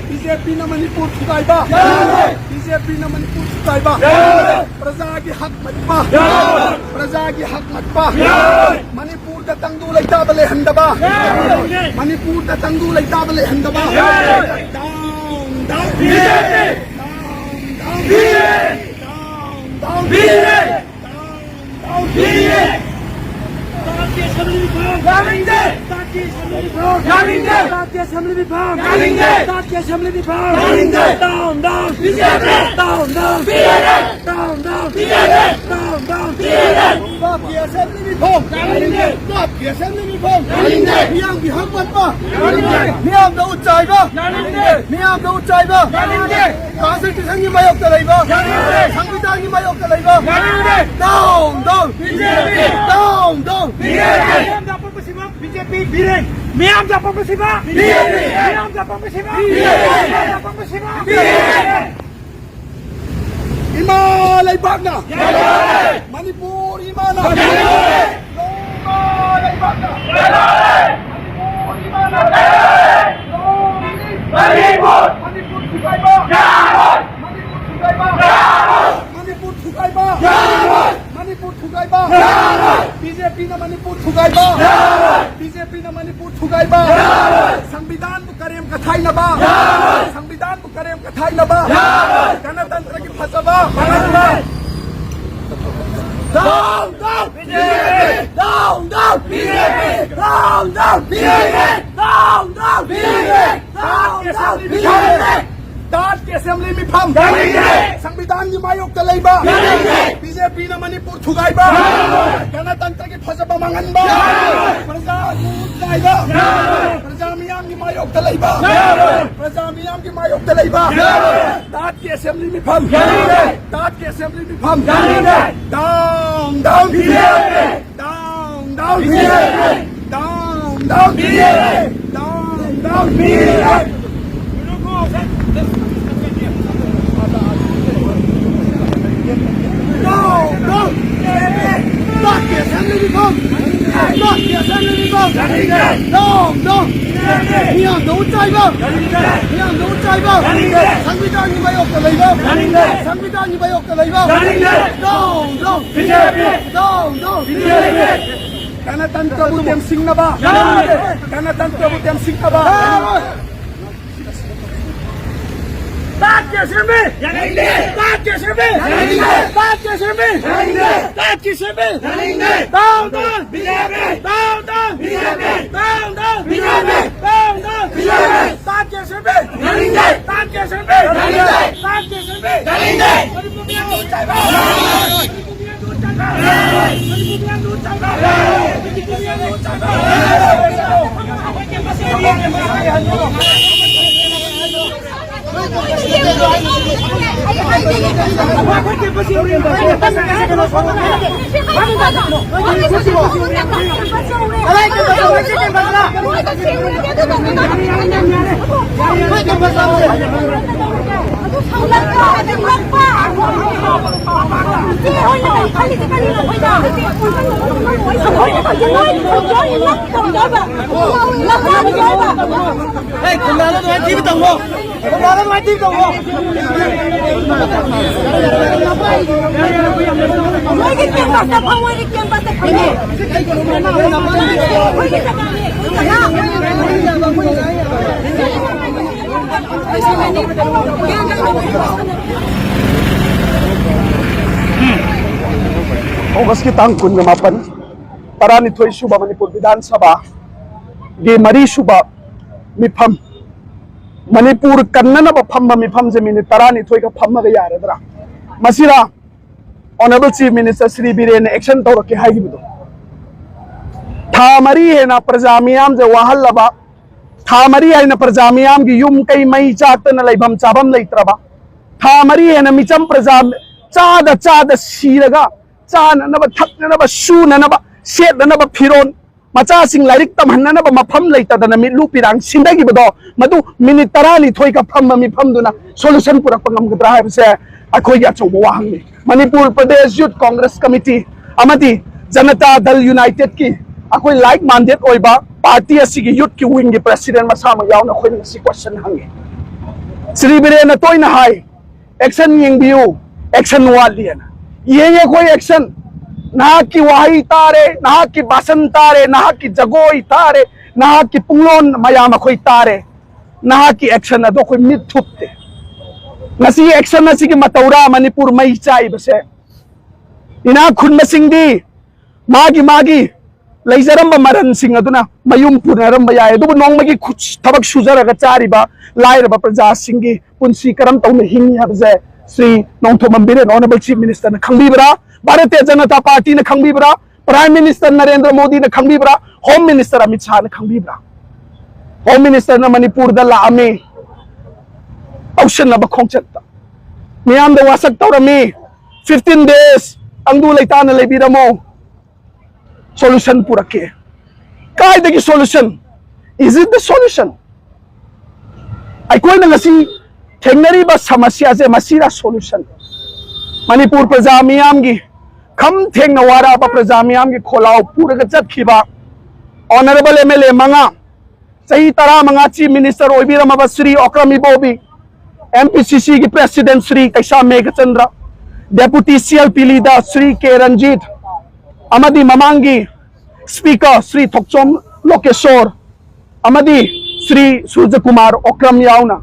ꯕꯤ ꯖꯦ ꯄꯤꯅ ꯃꯅꯤꯄꯨꯔ ꯊꯨꯒꯥꯏꯕ, ꯕꯤ ꯖꯦ ꯄꯤꯅ ꯃꯅꯤꯄꯨꯔ ꯊꯨꯒꯥꯏꯕ, ꯄ꯭ꯔꯖꯥꯒꯤ ꯍꯛ ꯃꯠꯄ, ꯄ꯭ꯔꯖꯥꯒꯤ ꯍꯛ ꯃꯠꯄ, ꯃꯅꯤꯄꯨꯔꯗ ꯇꯪꯗꯨ ꯂꯩꯇꯥꯕ ꯂꯩꯍꯟꯗꯕ, ꯃꯅꯤꯄꯨꯔꯗ ꯇꯪꯗꯨ ꯂꯩꯇꯥꯕ ꯂꯩꯍꯟꯗꯕ꯫ Down, down! Down, down! Down, down! ꯌꯥꯅꯤꯡꯗꯦ! ꯇꯥꯠꯀꯤ ꯑꯦꯁꯦꯝꯕ꯭ꯂꯤ ꯃꯤꯐꯝ! ꯌꯥꯅꯤꯡꯗꯦ! ꯇꯥꯠꯀꯤ ꯑꯦꯁꯦꯝꯕ꯭ꯂꯤ ꯃꯤꯐꯝ! ꯌꯥꯅꯤꯡꯗꯦ! ꯇꯥꯠꯀꯤ ꯑꯦꯁꯦꯝꯕ꯭ꯂꯤ ꯃꯤꯐꯝ! ꯌꯥꯅꯤꯡꯗꯦ! ꯇꯥꯠꯀꯤ ꯑꯦꯁꯦꯝꯕ꯭ꯂꯤ ꯃꯤꯐꯝ! ꯌꯥꯅꯤꯡꯗꯦ! Down, down! B J P! Down, down! B L F! Down, down! B L F! Down, down! B L F! ꯇꯥꯠꯀꯤ ꯑꯦꯁꯦꯝꯕ꯭ꯂꯤ ꯃꯤꯐꯝ! ꯌꯥꯅꯤꯡꯗꯦ! ꯇꯥꯠꯀꯤ ꯑꯦꯁꯦꯝꯕ꯭ꯂꯤ ꯃꯤꯐꯝ! ꯌꯥꯅꯤꯡꯗꯦ! ꯃꯤꯌꯥꯝꯒꯤ ꯍꯛ ꯃꯠꯄ! ꯌꯥꯅꯤꯡꯗꯦ! ꯃꯤꯌꯥꯝꯗ ꯎꯠ ꯆꯥꯏꯕ! ꯌꯥꯅꯤꯡꯗꯦ! ꯃꯤꯌꯥꯝꯗ ꯎꯠ ꯆꯥꯏꯕ! ꯌꯥꯅꯤꯡꯗꯦ! ꯀꯟꯁꯇꯤꯇ꯭ꯌꯨꯁꯟꯒꯤ ꯃꯥꯌꯣꯛꯇ ꯂꯩꯕ! ꯌꯥꯅꯤꯡꯗꯦ! ꯁꯪꯕꯤꯙꯥꯟꯒꯤ ꯃꯥꯌꯣꯛꯇ ꯂꯩꯕ! ꯌꯥꯅꯤꯡꯗꯦ! Down, down! B J P! Down, down! B J ꯄꯤ! ꯃꯤꯌꯥꯝꯗ ꯑꯄꯪꯕ ꯁꯤꯕ ꯕꯤ ꯖꯦ ꯄꯤ ꯕꯤꯔꯦꯟ! ꯃꯤꯌꯥꯝꯗ ꯑꯄꯪꯕ ꯁꯤꯕ ꯕꯤ ꯖꯦ ꯄꯤ! ꯃꯤꯌꯥꯝꯗ ꯑꯄꯪꯕ ꯁꯤꯕ ꯕꯤ ꯖꯦ ꯄꯤ! ꯃꯤꯌꯥꯝꯗ ꯑꯄꯪꯕ ꯁꯤꯕ ꯕꯤ ꯖꯦ ꯄꯤ! ꯏꯃꯥ ꯂꯩꯕꯥꯛꯅ! ꯃꯅꯤꯄꯨꯔ ꯏꯃꯥꯅ! ꯏꯃꯥ ꯂꯩꯕꯥꯛꯅ! ꯃꯅꯤꯄꯨꯔ ꯏꯃꯥꯅ! ꯃꯅꯤꯄꯨꯔ! ꯃꯅꯤꯄꯨꯔ ꯊꯨꯒꯥꯏꯕ! ꯃꯅꯤꯄꯨꯔ ꯊꯨꯒꯥꯏꯕ! ꯃꯅꯤꯄꯨꯔ ꯊꯨꯒꯥꯏꯕ! ꯃꯅꯤꯄꯨꯔ ꯊꯨꯒꯥꯏꯕ! ꯕꯤꯖꯦꯄꯤꯅ ꯃꯅꯤꯄꯨꯔ ꯊꯨꯒꯥꯏꯕ! ꯌꯥꯔꯣꯏ! ꯕꯤꯖꯦꯄꯤꯅ ꯃꯅꯤꯄꯨꯔ ꯊꯨꯒꯥꯏꯕ! ꯌꯥꯔꯣꯏ! ꯁꯪꯕꯤꯙꯥꯟꯕꯨ ꯀꯔꯦꯝ ꯀꯊꯥꯏꯅꯕ! ꯌꯥꯔꯣꯏ! ꯁꯪꯕꯤꯙꯥꯟꯕꯨ ꯀꯔꯦꯝ ꯀꯊꯥꯏꯅꯕ! ꯌꯥꯔꯣꯏ! ꯒꯅꯇꯟꯇ꯭ꯔꯒꯤ ꯐꯖꯕ ꯃꯥꯡꯍꯟꯕ! Down, down, BJP! Down, down, BJP! Down, down, BJP! Down, down, BJP! Down, down, BJP! ꯇꯥꯠꯀꯤ ꯑꯦꯁꯦꯝꯕ꯭ꯂꯤ ꯃꯤꯐꯝ! ꯌꯥꯅꯤꯡꯗꯦ! ꯁꯪꯕꯤꯙꯥꯟꯒꯤ ꯃꯥꯌꯣꯛꯇ ꯂꯩꯕ! ꯌꯥꯅꯤꯡꯗꯦ! ꯕꯤꯖꯦꯄꯤꯅ ꯃꯅꯤꯄꯨꯔ ꯊꯨꯒꯥꯏꯕ! ꯌꯥꯔꯣꯏ! ꯒꯅꯇꯟꯇ꯭ꯔꯒꯤ ꯐꯖꯕ ꯃꯥꯡꯍꯟꯕ! ꯌꯥꯔꯣꯏ! ꯄ꯭ꯔꯖꯥ ꯆꯥꯏꯕ! ꯌꯥꯔꯣꯏ! ꯄ꯭ꯔꯖꯥ ꯃꯤꯌꯥꯝꯒꯤ ꯃꯥꯌꯣꯛꯇ ꯂꯩꯕ! ꯌꯥꯔꯣꯏ! ꯄ꯭ꯔꯖꯥ ꯃꯤꯌꯥꯝꯒꯤ ꯃꯥꯌꯣꯛꯇ ꯂꯩꯕ! ꯌꯥꯔꯣꯏ! ꯇꯥꯠꯀꯤ ꯑꯦꯁꯦꯝꯕ꯭ꯂꯤ ꯃꯤꯐꯝ! ꯌꯥꯅꯤꯡꯗꯦ! ꯇꯥꯠꯀꯤ ꯑꯦꯁꯦꯝꯕ꯭ꯂꯤ ꯃꯤꯐꯝ! ꯌꯥꯅꯤꯡꯗꯦ! Down, down, BJP! Down, down, BJP! Down, down, BJP! Down, down, BJP! Down, down, BJP! ꯇꯥꯠꯀꯤ ꯑꯦꯁꯦꯝꯕ꯭ꯂꯤ ꯃꯤꯐꯝ! ꯇꯥꯠꯀꯤ ꯑꯦꯁꯦꯝꯕ꯭ꯂꯤ ꯃꯤꯐꯝ! Down, down! ꯃꯤꯌꯥꯝꯗ ꯎꯠ ꯆꯥꯏꯕ! ꯃꯤꯌꯥꯝꯗ ꯎꯠ ꯆꯥꯏꯕ! ꯁꯪꯕꯤꯙꯥꯟꯒꯤ ꯃꯥꯌꯣꯛꯇ ꯂꯩꯕ! ꯁꯪꯕꯤꯙꯥꯟꯒꯤ ꯃꯥꯌꯣꯛꯇ ꯂꯩꯕ! Down, down! BJP! Down, down! ꯕꯤꯖꯦꯄꯤ! ꯒꯅꯇꯟꯇ꯭ꯔꯕꯨ ꯇꯦꯝꯁꯤꯡꯅꯕ! ꯌꯥꯔꯣꯏ! ꯒꯅꯇꯟꯇ꯭ꯔꯕꯨ ꯇꯦꯝꯁꯤꯡꯅꯕ! ꯌꯥꯔꯣꯏ! ꯇꯥꯠꯀꯤ ꯑꯦꯁꯦꯝꯕ꯭ꯂꯤ! ꯌꯥꯅꯤꯡꯗꯦ! ꯇꯥꯠꯀꯤ ꯑꯦꯁꯦꯝꯕ꯭ꯂꯤ! ꯌꯥꯅꯤꯡꯗꯦ! ꯇꯥꯠꯀꯤ ꯑꯦꯁꯦꯝꯕ꯭ꯂꯤ! ꯌꯥꯅꯤꯡꯗꯦ! ꯇꯥꯠꯀꯤ ꯑꯦꯁꯦꯝꯕ꯭ꯂꯤ! ꯌꯥꯅꯤꯡꯗꯦ! Down, down! BJP! Down, down! BJP! Down, down! BJP! Down, down! BJP! ꯇꯥꯠꯀꯤ ꯑꯦꯁꯦꯝꯕ꯭ꯂꯤ! ꯌꯥꯅꯤꯡꯗꯦ! ꯇꯥꯠꯀꯤ ꯑꯦꯁꯦꯝꯕ꯭ꯂꯤ! ꯌꯥꯅꯤꯡꯗꯦ! ꯇꯥꯠꯀꯤ ꯑꯦꯁꯦꯝꯕ꯭ꯂꯤ! ꯌꯥꯅꯤꯡꯗꯦ! ꯃꯅꯤꯄꯨꯔ ꯃꯤꯌꯥꯝ ꯂꯣꯏ ꯆꯥꯏꯕ! ꯃꯅꯤꯄꯨꯔ ꯃꯤꯌꯥꯝ ꯂꯣꯏ ꯆꯥꯏꯕ! ꯃꯅꯤꯄꯨꯔ ꯃꯤꯌꯥꯝ ꯂꯣꯏ ꯆꯥꯏꯕ! Hey, ꯈꯨꯟꯗꯥꯗ ꯑꯗꯨꯃꯥꯏꯅ ꯊꯤꯕ ꯇꯧꯅꯣ꯫ ꯅꯣꯏꯒꯤ campus ꯇ ꯐꯝꯃꯣ, ꯑꯩꯒꯤ campus ꯇ ꯐꯝꯃꯣ꯫ ꯑꯩꯈꯣꯏꯒꯤ ꯖꯒꯥꯅꯤ, ꯑꯩꯈꯣꯏ ꯖꯒꯥ꯫ ꯑꯣꯒꯁꯀꯤ ꯇꯥꯡ ꯀꯨꯟꯒ ꯃꯥꯄꯟ, ꯇꯔꯥꯅꯤꯊꯣꯏ ꯁꯨꯕ ꯃꯅꯤꯄꯨꯔ ꯕꯤꯙꯥꯟ ꯁꯚꯥꯒꯤ ꯃꯔꯤ ꯁꯨꯕ ꯃꯤꯐꯝ, ꯃꯅꯤꯄꯨꯔ ꯀꯟꯅꯅꯕ ꯐꯝꯕ ꯃꯤꯐꯝꯁꯦ ꯃꯤꯅꯤꯠ ꯇꯔꯥꯅꯤꯊꯣꯏꯒ ꯐꯝꯃꯒ ꯌꯥꯔꯗ꯭ꯔꯥ? ꯃꯁꯤꯔꯥ Honourable Chief Minister Shri ꯕꯤꯔꯦꯟꯅ action ꯇꯧꯔꯛꯀꯦ ꯍꯥꯏꯈꯤꯕꯗꯣ? ꯊꯥ ꯃꯔꯤ ꯍꯦꯟꯅ ꯄ꯭ꯔꯖꯥ ꯃꯤꯌꯥꯝꯁꯦ ꯋꯥꯍꯜꯂꯕ, ꯊꯥ ꯃꯔꯤ ꯍꯥꯏꯅ ꯄ꯭ꯔꯖꯥ ꯃꯤꯌꯥꯝꯒꯤ ꯌꯨꯝ ꯀꯩ ꯃꯩ ꯆꯥꯛꯇꯅ ꯂꯩꯐꯝ ꯆꯥꯐꯝ ꯂꯩꯇ꯭ꯔꯕ, ꯊꯥ ꯃꯔꯤ ꯍꯦꯟꯅ ꯃꯤꯆꯝ ꯄ꯭ꯔꯖꯥ ꯆꯥꯗ ꯆꯥꯗ ꯁꯤꯔꯒ ꯆꯥꯅꯅꯕ, ꯊꯛꯅꯅꯕ, ꯁꯨꯅꯅꯕ, ꯁꯦꯠꯅꯅꯕ ꯐꯤꯔꯣꯜ, ꯃꯆꯥꯁꯤꯡ ꯂꯥꯏꯔꯤꯛ ꯇꯝꯍꯟꯅꯅꯕ ꯃꯐꯝ ꯂꯩꯇꯗꯅ ꯃꯤꯠꯂꯨ ꯄꯤꯔꯥꯡ ꯁꯤꯟꯊꯈꯤꯕꯗꯣ, ꯃꯗꯨ ꯃꯤꯅꯤꯠ ꯇꯔꯥꯅꯤꯊꯣꯏꯒ ꯐꯝꯕ ꯃꯤꯐꯝꯗꯨꯅ solution ꯄꯨꯔꯛꯄ ꯉꯝꯒꯗ꯭ꯔꯥ ꯍꯥꯏꯕꯁꯦ ꯑꯩꯈꯣꯏꯒꯤ ꯑꯆꯧꯕ ꯋꯥꯍꯪꯅꯤ꯫ ꯃꯅꯤꯄꯨꯔ ꯄ꯭ꯔꯗꯦꯁ ꯌꯨꯠ ꯀꯣꯡꯒ꯭ꯔꯦꯁ ꯀꯃꯤꯇꯤ ꯑꯃꯗꯤ ꯖꯅꯇꯥ ꯗꯜ ꯌꯨꯅꯥꯏꯇꯦꯗꯀꯤ ꯑꯩꯈꯣꯏ like minded ꯑꯣꯏꯕ ꯄꯥꯔꯇꯤ ꯑꯁꯤꯒꯤ ꯌꯨꯠꯀꯤ ꯋꯤꯡꯒꯤ ꯄ꯭ꯔꯦꯁꯤꯗꯦꯟ ꯃꯁꯥꯃꯛ ꯌꯥꯎꯅ ꯑꯩꯈꯣꯏꯅ ꯉꯁꯤ question ꯍꯪꯉꯤ꯫ ꯁ꯭ꯔꯤ ꯕꯤꯔꯦꯟꯅ ꯇꯣꯏꯅ ꯍꯥꯏ, "Action ꯌꯦꯡꯕꯤꯌꯨ, action ꯋꯥꯠꯂꯤꯑꯅ"꯫ ꯌꯦꯡꯉꯦ ꯑꯩꯈꯣꯏ action꯫ ꯅꯍꯥꯛꯀꯤ ꯋꯥꯍꯩ ꯇꯥꯔꯦ, ꯅꯍꯥꯛꯀꯤ ꯚꯥꯁꯟ ꯇꯥꯔꯦ, ꯅꯍꯥꯛꯀꯤ ꯖꯒꯣꯏ ꯇꯥꯔꯦ, ꯅꯍꯥꯛꯀꯤ ꯄꯨꯡꯂꯣꯟ ꯃꯌꯥꯝ ꯑꯩꯈꯣꯏ ꯇꯥꯔꯦ꯫ ꯅꯍꯥꯛꯀꯤ action ꯑꯗꯣ ꯑꯩꯈꯣꯏ ꯃꯤꯠ ꯊꯨꯞꯇꯦ꯫ ꯉꯁꯤ action ꯑꯁꯤꯒꯤ ꯃꯇꯧꯔꯥ ꯃꯅꯤꯄꯨꯔ ꯃꯩ ꯆꯥꯛꯏꯕꯁꯦ? ꯏꯅꯥꯛ ꯈꯨꯟꯕꯁꯤꯡꯗꯤ ꯃꯥꯒꯤ ꯃꯥꯒꯤ ꯂꯩꯖꯔꯝꯕ ꯃꯔꯟꯁꯤꯡ ꯑꯗꯨꯅ ꯃꯌꯨꯝ ꯄꯨꯅꯔꯝꯕ ꯌꯥꯏ, ꯑꯗꯨꯕꯨ ꯅꯣꯡꯃꯒꯤ ꯈꯨꯠ-, ꯊꯕꯛ ꯁꯨꯖꯔꯒ ꯆꯥꯔꯤꯕ ꯂꯥꯏꯔꯕ ꯄ꯭ꯔꯖꯥꯁꯤꯡꯒꯤ ꯄꯨꯟꯁꯤ ꯀꯔꯝ ꯇꯧꯅ ꯍꯤꯡꯉꯤ ꯍꯥꯏꯕꯁꯦ Shri Nongthombam Biren Honourable Chief Minister ꯅ ꯈꯪꯕꯤꯕ꯭ꯔꯥ? ꯚꯥꯔꯇꯤꯌ ꯖꯅꯇꯥ ꯄꯥꯔꯇꯤꯅ ꯈꯪꯕꯤꯕ꯭ꯔꯥ? Prime Minister ꯅꯔꯦꯟꯗ꯭ꯔ ꯃꯣꯗꯤꯅ ꯈꯪꯕꯤꯕ꯭ꯔꯥ? Home Minister Amit ꯁꯥꯍꯅ ꯈꯪꯕꯤꯕ꯭ꯔꯥ? Home Minister ꯅ ꯃꯅꯤꯄꯨꯔꯗ ꯂꯥꯛꯑꯝꯃꯤ, ꯂꯧꯁꯤꯟꯅꯕ ꯈꯣꯡꯆꯠꯇ ꯃꯤꯌꯥꯝꯗ ꯋꯥꯁꯛ ꯇꯧꯔꯝꯃꯤ꯫ Fifteen days ꯇꯪꯗꯨ ꯂꯩꯇꯥꯅ ꯂꯩꯕꯤꯔꯝꯃꯣ, solution ꯄꯨꯔꯛꯀꯦ꯫ ꯀꯥꯏꯗꯒꯤ solution? Is it the solution? ꯑꯩꯈꯣꯏꯅ ꯉꯁꯤ ꯊꯦꯡꯅꯔꯤꯕ ꯁꯃꯁ꯭ꯌꯥꯁꯦ ꯃꯁꯤꯅ solution? ꯃꯅꯤꯄꯨꯔ ꯄ꯭ꯔꯖꯥ ꯃꯤꯌꯥꯝꯒꯤ, ꯈꯝ ꯊꯦꯡꯅ ꯋꯥꯔꯛꯑꯕ ꯄ꯭ꯔꯖꯥ ꯃꯤꯌꯥꯝꯒꯤ ꯈꯣꯜꯂꯥꯎ ꯄꯨꯔꯒ ꯆꯠꯈꯤꯕ Honourable M L A ꯃꯉꯥ, ꯆꯍꯤ ꯇꯔꯥꯃꯉꯥ Chief Minister ꯑꯣꯏꯕꯤꯔꯝꯃꯕ ꯁ꯭ꯔꯤ ꯑꯣꯀ꯭ꯔꯝ ꯏꯕꯣꯕꯤ, M P C C ꯒꯤ President Shri Kaisham Meghachandra, Deputy C L P leader Shri K Ranjit, ꯑꯃꯗꯤ ꯃꯃꯥꯡꯒꯤ Speaker ꯁ꯭ꯔꯤ ꯊꯣꯛꯆꯣꯝ ꯂꯣꯀꯦꯁꯣꯔ, ꯑꯃꯗꯤ ꯁ꯭ꯔꯤ ꯁꯨꯔꯖꯀꯨꯃꯥꯔ ꯑꯣꯀ꯭ꯔꯝ ꯌꯥꯎꯅ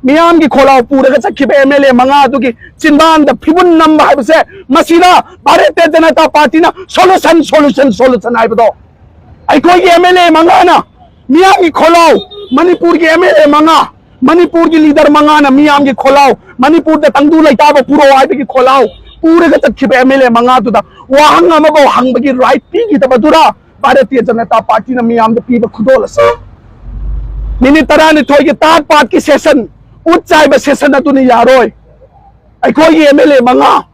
ꯃꯤꯌꯥꯝꯒꯤ ꯈꯣꯜꯂꯥꯎ ꯄꯨꯔꯒ ꯆꯠꯈꯤꯕ M L A ꯃꯉꯥ ꯑꯗꯨꯒꯤ ꯆꯤꯟꯕꯥꯟꯗ ꯐꯤꯕꯨꯟ ꯅꯝꯕ ꯍꯥꯏꯕꯁꯦ, ꯃꯁꯤꯅ Bharatiya Janata ꯄꯥꯔꯇꯤꯅ solution, solution, solution ꯍꯥꯏꯕꯗꯣ꯫ ꯑꯩꯈꯣꯏꯒꯤ M L A ꯃꯉꯥꯅ ꯃꯤꯌꯥꯝꯒꯤ ꯈꯣꯜꯂꯥꯎ, ꯃꯅꯤꯄꯨꯔꯒꯤ M L A ꯃꯉꯥ, ꯃꯅꯤꯄꯨꯔꯒꯤ leader ꯃꯉꯥꯅ ꯃꯤꯌꯥꯝꯒꯤ ꯈꯣꯜꯂꯥꯎ, ꯃꯅꯤꯄꯨꯔꯗ ꯇꯪꯗꯨ ꯂꯩꯇꯥꯕ ꯄꯨꯔꯛꯑꯣ ꯍꯥꯏꯕꯒꯤ ꯈꯣꯜꯂꯥꯎ ꯄꯨꯔꯒ ꯆꯠꯈꯤꯕ M L A ꯃꯉꯥꯗꯨꯗ ꯋꯥꯍꯪ ꯑꯃꯐꯥꯎ ꯍꯪꯕꯒꯤ right ꯄꯤꯈꯤꯗꯕꯗꯨꯔ ꯚꯥꯔꯇꯤꯌ ꯖꯅꯇꯥ ꯄꯥꯔꯇꯤꯅ ꯃꯤꯌꯥꯝꯗ ꯄꯤꯕ ꯈꯨꯗꯣꯜ ꯑꯁꯤ? ꯃꯤꯅꯤꯠ ꯇꯔꯥꯅꯤꯊꯣꯏꯒꯤ ꯇꯥꯠ ꯄꯥꯠꯀꯤ session, ꯎꯠ ꯆꯥꯏꯕ session ꯑꯗꯨꯅ ꯌꯥꯔꯣꯏ꯫ ꯑꯩꯈꯣꯏꯒꯤ M L A ꯃꯉꯥ,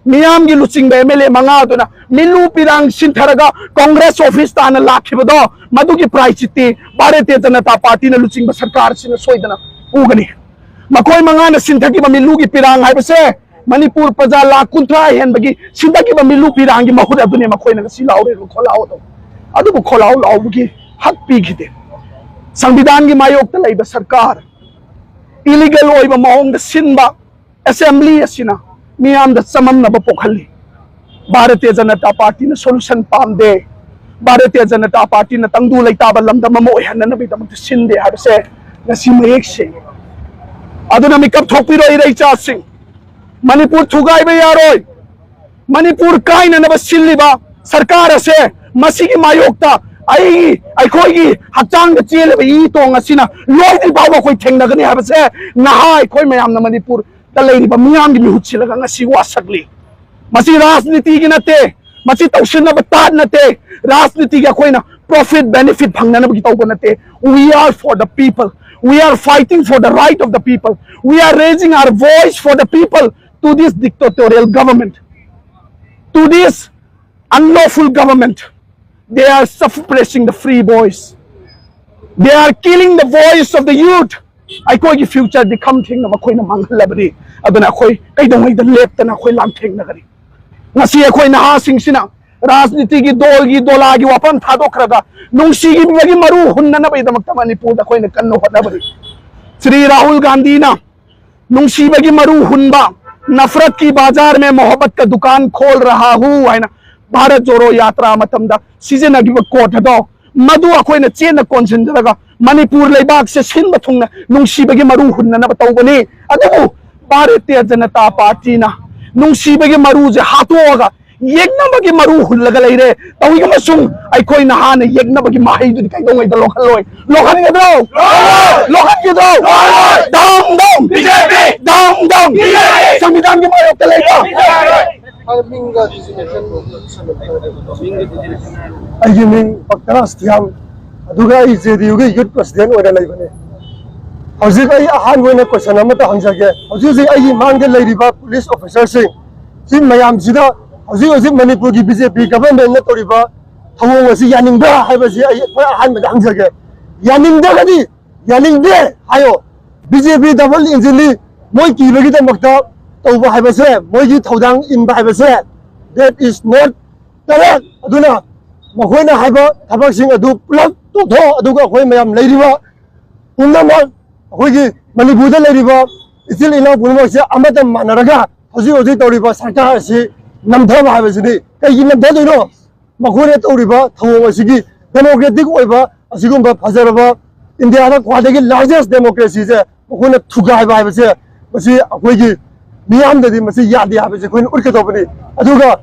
ꯃꯤꯌꯥꯝꯒꯤ ꯂꯨꯆꯤꯡꯕ M L A ꯃꯉꯥ ꯑꯗꯨꯅ ꯃꯤꯂꯨ ꯄꯤꯔꯥꯡ ꯁꯤꯟꯊꯔꯒ Congress office ꯇꯥꯟꯅ ꯂꯥꯛꯈꯤꯕꯗꯣ, ꯃꯗꯨꯒꯤ ꯄ꯭ꯔꯥꯏꯁꯤꯠꯇꯤ ꯚꯥꯔꯇꯤꯌ ꯖꯅꯇꯥ ꯄꯥꯔꯇꯤꯅ ꯂꯨꯆꯤꯡꯕ ꯁꯔꯀꯥꯔ ꯑꯁꯤꯅ ꯁꯣꯏꯗꯅ ꯄꯨꯒꯅꯤ꯫ ꯃꯈꯣꯏ ꯃꯉꯥꯅ ꯁꯤꯟꯊꯈꯤꯕ ꯃꯤꯂꯨꯒꯤ ꯄꯤꯔꯥꯡ ꯍꯥꯏꯕꯁꯦ ꯃꯅꯤꯄꯨꯔ ꯄ꯭ꯔꯖꯥ ꯂꯥꯈ ꯀꯨꯟꯊ꯭ꯔꯥ ꯍꯦꯟꯕꯒꯤ ꯁꯤꯟꯊꯈꯤꯕ ꯃꯤꯂꯨ ꯄꯤꯔꯥꯡꯒꯤ ꯃꯍꯨꯠ ꯑꯗꯨꯅꯤ ꯃꯈꯣꯏꯅ ꯉꯁꯤ ꯂꯥꯎꯔꯤꯕ ꯈꯣꯜꯂꯥꯎ ꯑꯗꯣ꯫ ꯑꯗꯨꯕꯨ ꯈꯣꯜꯂꯥꯎ ꯂꯥꯎꯕꯒꯤ ꯍꯛ ꯄꯤꯈꯤꯗꯦ꯫ ꯁꯪꯕꯤꯙꯥꯟꯒꯤ ꯃꯥꯌꯣꯛꯇ ꯂꯩꯕ ꯁꯔꯀꯥꯔ, illegal ꯑꯣꯏꯕ ꯃꯑꯣꯡꯗ ꯁꯤꯟꯕ assembly ꯑꯁꯤꯅ ꯃꯤꯌꯥꯝꯗ ꯆꯃꯝꯅꯕ ꯄꯣꯛꯍꯜꯂꯤ꯫ ꯚꯥꯔꯇꯤꯌ ꯖꯅꯇꯥ ꯄꯥꯔꯇꯤꯅ solution ꯄꯥꯝꯗꯦ꯫ ꯚꯥꯔꯇꯤꯌ ꯖꯅꯇꯥ ꯄꯥꯔꯇꯤꯅ ꯇꯪꯗꯨ ꯂꯩꯇꯥꯕ ꯂꯝꯗꯝ ꯑꯃ ꯑꯣꯏꯍꯟꯅꯅꯕꯒꯤꯗꯃꯛꯇ ꯁꯤꯟꯗꯦ ꯍꯥꯏꯕꯁꯦ ꯉꯁꯤ ꯃꯌꯦꯛ ꯁꯦꯡꯉꯤ꯫ ꯑꯗꯨꯅ ꯃꯤꯀꯞ ꯊꯣꯛꯄꯤꯔꯣ ꯏꯔꯩꯆꯥꯁꯤꯡ꯫ ꯃꯅꯤꯄꯨꯔ ꯊꯨꯒꯥꯏꯕ ꯌꯥꯔꯣꯏ꯫ ꯃꯅꯤꯄꯨꯔ ꯀꯥꯏꯅꯅꯕ ꯁꯤꯜꯂꯤꯕ ꯁꯔꯀꯥꯔ ꯑꯁꯦ, ꯃꯁꯤꯒꯤ ꯃꯥꯌꯣꯛꯇ ꯑꯩꯒꯤ, ꯑꯩꯈꯣꯏꯒꯤ ꯍꯛꯆꯥꯡꯗ ꯆꯦꯜꯂꯤꯕ ꯏ ꯇꯣꯡ ꯑꯁꯤꯅ ꯂꯣꯏꯗ꯭ꯔꯤ ꯐꯥꯎꯕ ꯑꯩꯈꯣꯏ ꯊꯦꯡꯅꯒꯅꯤ ꯍꯥꯏꯕꯁꯦ ꯅꯍꯥ ꯑꯩꯈꯣꯏ ꯃꯌꯥꯝꯅ ꯃꯅꯤꯄꯨꯔꯗ ꯂꯩꯔꯤꯕ ꯃꯤꯌꯥꯝꯒꯤ ꯃꯤꯍꯨꯠ ꯁꯤꯜꯂꯒ ꯉꯁꯤ ꯋꯥꯁꯛꯂꯤ꯫ ꯃꯁꯤ ꯔꯥꯖꯅꯤꯇꯤꯒꯤ ꯅꯠꯇꯦ, ꯃꯁꯤ ꯇꯧꯁꯤꯟꯅꯕ ꯇꯥꯠ ꯅꯠꯇꯦ, ꯔꯥꯖꯅꯤꯇꯤꯒꯤ ꯑꯩꯈꯣꯏꯅ profit benefit ꯐꯪꯅꯅꯕꯒꯤ ꯇꯧꯕ ꯅꯠꯇꯦ꯫ We are for the people. We are fighting for the right of the people. We are raising our voice for the people to this dictatorial government, to this unlawful government. They are suppressing the free voice. They are killing the voice of the youth. ꯑꯩꯈꯣꯏꯒꯤ future ꯗꯤ ꯈꯝ ꯊꯦꯡꯅ ꯃꯈꯣꯏꯅ ꯃꯥꯡꯍꯜꯂꯕꯗꯤ, ꯑꯗꯨꯅ ꯑꯩꯈꯣꯏ ꯀꯩꯗꯧꯉꯩꯗ ꯂꯦꯞꯇꯅ ꯑꯩꯈꯣꯏ ꯂꯥꯟꯊꯦꯡꯅꯒꯅꯤ? ꯉꯁꯤ ꯑꯩꯈꯣꯏ ꯅꯍꯥꯁꯤꯡꯁꯤꯅ ꯔꯥꯖꯅꯤꯇꯤꯒꯤ ꯗꯣꯜꯒꯤ ꯗꯣꯂꯥꯒꯤ ꯋꯥꯐꯝ ꯊꯥꯗꯣꯛꯈ꯭ꯔꯒ ꯅꯨꯡꯁꯤꯕꯒꯤ ꯃꯔꯨ ꯍꯨꯟꯅꯅꯕꯒꯤꯗꯃꯛꯇ ꯃꯅꯤꯄꯨꯔꯗ ꯑꯩꯈꯣꯏꯅ ꯀꯟꯅ ꯍꯣꯠꯅꯕꯅꯤ꯫ ꯁ꯭ꯔꯤ ꯔꯥꯍꯨꯜ ꯒꯥꯟꯙꯤꯅ ꯅꯨꯡꯁꯤꯕꯒꯤ ꯃꯔꯨ ꯍꯨꯟꯕ, "ꯅꯐꯔꯠꯀꯤ ꯕꯥꯖꯥꯔ ꯃꯦ ꯃꯣꯍꯕꯠ ꯀ ꯗꯨꯀꯥꯟ ꯈꯣꯜ ꯔꯍꯥ ꯍꯨ" ꯍꯥꯏꯅ ꯚꯥꯔꯠ ꯖꯣꯔꯣ ꯌꯥꯇ꯭ꯔꯥ ꯃꯇꯝꯗ ꯁꯤꯖꯤꯟꯅꯈꯤꯕ ꯀꯣꯠ ꯑꯗꯣ, ꯃꯗꯨ ꯑꯩꯈꯣꯏꯅ ꯆꯦꯠꯅ ꯀꯣꯟꯁꯤꯟꯖꯔꯒ ꯃꯅꯤꯄꯨꯔ ꯂꯩꯕꯥꯛꯁꯦ ꯁꯤꯟꯕ ꯊꯨꯡꯅ ꯅꯨꯡꯁꯤꯕꯒꯤ ꯃꯔꯨ ꯍꯨꯟꯅꯅꯕ ꯇꯧꯕꯅꯤ꯫ ꯑꯗꯨꯕꯨ ꯚꯥꯔꯇꯤꯌ ꯖꯅꯇꯥ ꯄꯥꯔꯇꯤꯅ ꯅꯨꯡꯁꯤꯕꯒꯤ ꯃꯔꯨꯁꯦ ꯍꯥꯠꯇꯣꯛꯑꯒ ꯌꯦꯛꯅꯕꯒꯤ ꯃꯔꯨ ꯍꯨꯜꯂꯒ ꯂꯩꯔꯦ꯫ ꯇꯧꯏ ꯑꯃꯁꯨꯡ ꯑꯩꯈꯣꯏ ꯅꯍꯥꯅ ꯌꯦꯛꯅꯕꯒꯤ ꯃꯍꯩꯗꯨꯗꯤ ꯀꯩꯗꯧꯉꯩꯗ ꯂꯣꯛꯍꯜꯂꯣꯏ? ꯂꯣꯛꯍꯟꯒꯗ꯭ꯔꯣ? ꯂꯣꯛꯍꯟꯒꯗ꯭ꯔꯣ? Down, down! B J P! Down, down! B J P! ꯁꯪꯕꯤꯙꯥꯟꯒꯤ ꯃꯥꯌꯣꯛꯇ ꯂꯩꯕ! ꯑꯩꯒꯤ ꯃꯤꯡ ꯄꯛꯇꯔꯥꯖ ꯊꯤꯌꯥꯝ, ꯑꯗꯨꯒ ꯑꯩ ꯖꯦ ꯗꯤ ꯌꯨꯒꯤ ꯌꯨꯠ ꯄ꯭ꯔꯁꯤꯗꯦꯟ ꯑꯣꯏꯅ ꯂꯩꯕꯅꯤ꯫ ꯍꯧꯖꯤꯛ ꯑꯩ ꯑꯍꯥꯟꯕ ꯑꯣꯏꯅ ꯀꯣꯏꯁꯟ ꯑꯃꯇ ꯍꯪꯖꯒꯦ꯫ ꯍꯧꯖꯤꯛ ꯍꯧꯖꯤꯛ ꯑꯩꯒꯤ ꯃꯥꯡꯗ ꯂꯩꯔꯤꯕ ꯄꯨꯂꯤꯁ ꯑꯣꯐꯤꯁꯥꯔꯁꯤꯡ ꯁꯤ ꯃꯌꯥꯝꯁꯤꯗ ꯍꯧꯖꯤꯛ ꯍꯧꯖꯤꯛ ꯃꯅꯤꯄꯨꯔꯒꯤ ꯕꯤ ꯖꯦ ꯄꯤ ꯒꯚꯔꯟꯃꯦꯟꯠꯅ ꯇꯧꯔꯤꯕ ꯊꯧꯑꯣꯡ ꯑꯁꯤ ꯌꯥꯅꯤꯡꯕ꯭ꯔꯥ ꯍꯥꯏꯕꯁꯤ ꯑꯩ ꯈ꯭ꯋꯥꯏ ꯑꯍꯥꯟꯕꯗ ꯍꯪꯖꯒꯦ꯫ ꯌꯥꯅꯤꯡꯗ꯭ꯔꯒꯗꯤ ꯌꯥꯅꯤꯡꯗꯦ ꯍꯥꯏꯌꯣ꯫ ꯕꯤ ꯖꯦ ꯄꯤ ꯗꯕꯜ ꯏꯟꯖꯤꯟꯅꯤ, ꯃꯣꯏ ꯀꯤꯕꯒꯤꯗꯃꯛꯇ ꯇꯧꯕ ꯍꯥꯏꯕꯁꯦ, ꯃꯣꯏꯒꯤ ꯊꯧꯗꯥꯡ ꯏꯟꯕ ꯍꯥꯏꯕꯁꯦ, that is not correct꯫ ꯑꯗꯨꯅ ꯃꯈꯣꯏꯅ ꯍꯥꯏꯕ ꯊꯕꯛꯁꯤꯡ ꯑꯗꯨ ꯄꯨꯂꯞ ꯇꯣꯛꯊꯣꯛꯑꯣ, ꯑꯗꯨꯒ ꯑꯩꯈꯣꯏ ꯃꯌꯥꯝ ꯂꯩꯔꯤꯕ ꯄꯨꯝꯅꯃꯛ, ꯑꯩꯈꯣꯏꯒꯤ ꯃꯅꯤꯄꯨꯔꯗ ꯂꯩꯔꯤꯕ ꯏꯆꯤꯜ ꯏꯅꯥꯎ ꯄꯨꯝꯅꯃꯛꯁꯦ ꯑꯃꯠꯇ ꯃꯥꯟꯅꯔꯒ ꯍꯧꯖꯤꯛ ꯍꯧꯖꯤꯛ ꯇꯧꯔꯤꯕ ꯁꯔꯀꯥꯔ ꯑꯁꯤ ꯅꯝꯊꯕ ꯍꯥꯏꯕꯁꯤꯅꯤ꯫ ꯀꯩꯒꯤ ꯅꯝꯊꯗꯣꯏꯅꯣ? ꯃꯈꯣꯏꯅ ꯇꯧꯔꯤꯕ ꯊꯧꯑꯣꯡ ꯑꯁꯤꯒꯤ ꯗꯦꯃꯣꯀ꯭ꯔꯦꯇꯤꯛ ꯑꯣꯏꯕ ꯑꯁꯤꯒꯨꯝꯕ ꯐꯖꯔꯕ ꯏꯟꯗꯤꯌꯥꯗ ꯈ꯭ꯋꯥꯏꯗꯒꯤ ꯂꯥꯔꯖꯦꯁ ꯗꯦꯃꯣꯀ꯭ꯔꯦꯁꯤꯁꯦ ꯃꯈꯣꯏꯅ ꯊꯨꯒꯥꯏꯕ ꯍꯥꯏꯕꯁꯦ, ꯃꯁꯤ ꯑꯩꯈꯣꯏꯒꯤ ꯃꯤꯌꯥꯝꯗꯗꯤ ꯃꯁꯤ ꯌꯥꯗꯦ ꯍꯥꯏꯕꯁꯦ ꯑꯩꯈꯣꯏꯅ ꯎꯠꯀꯗꯧꯕꯅꯤ꯫ ꯑꯗꯨꯒ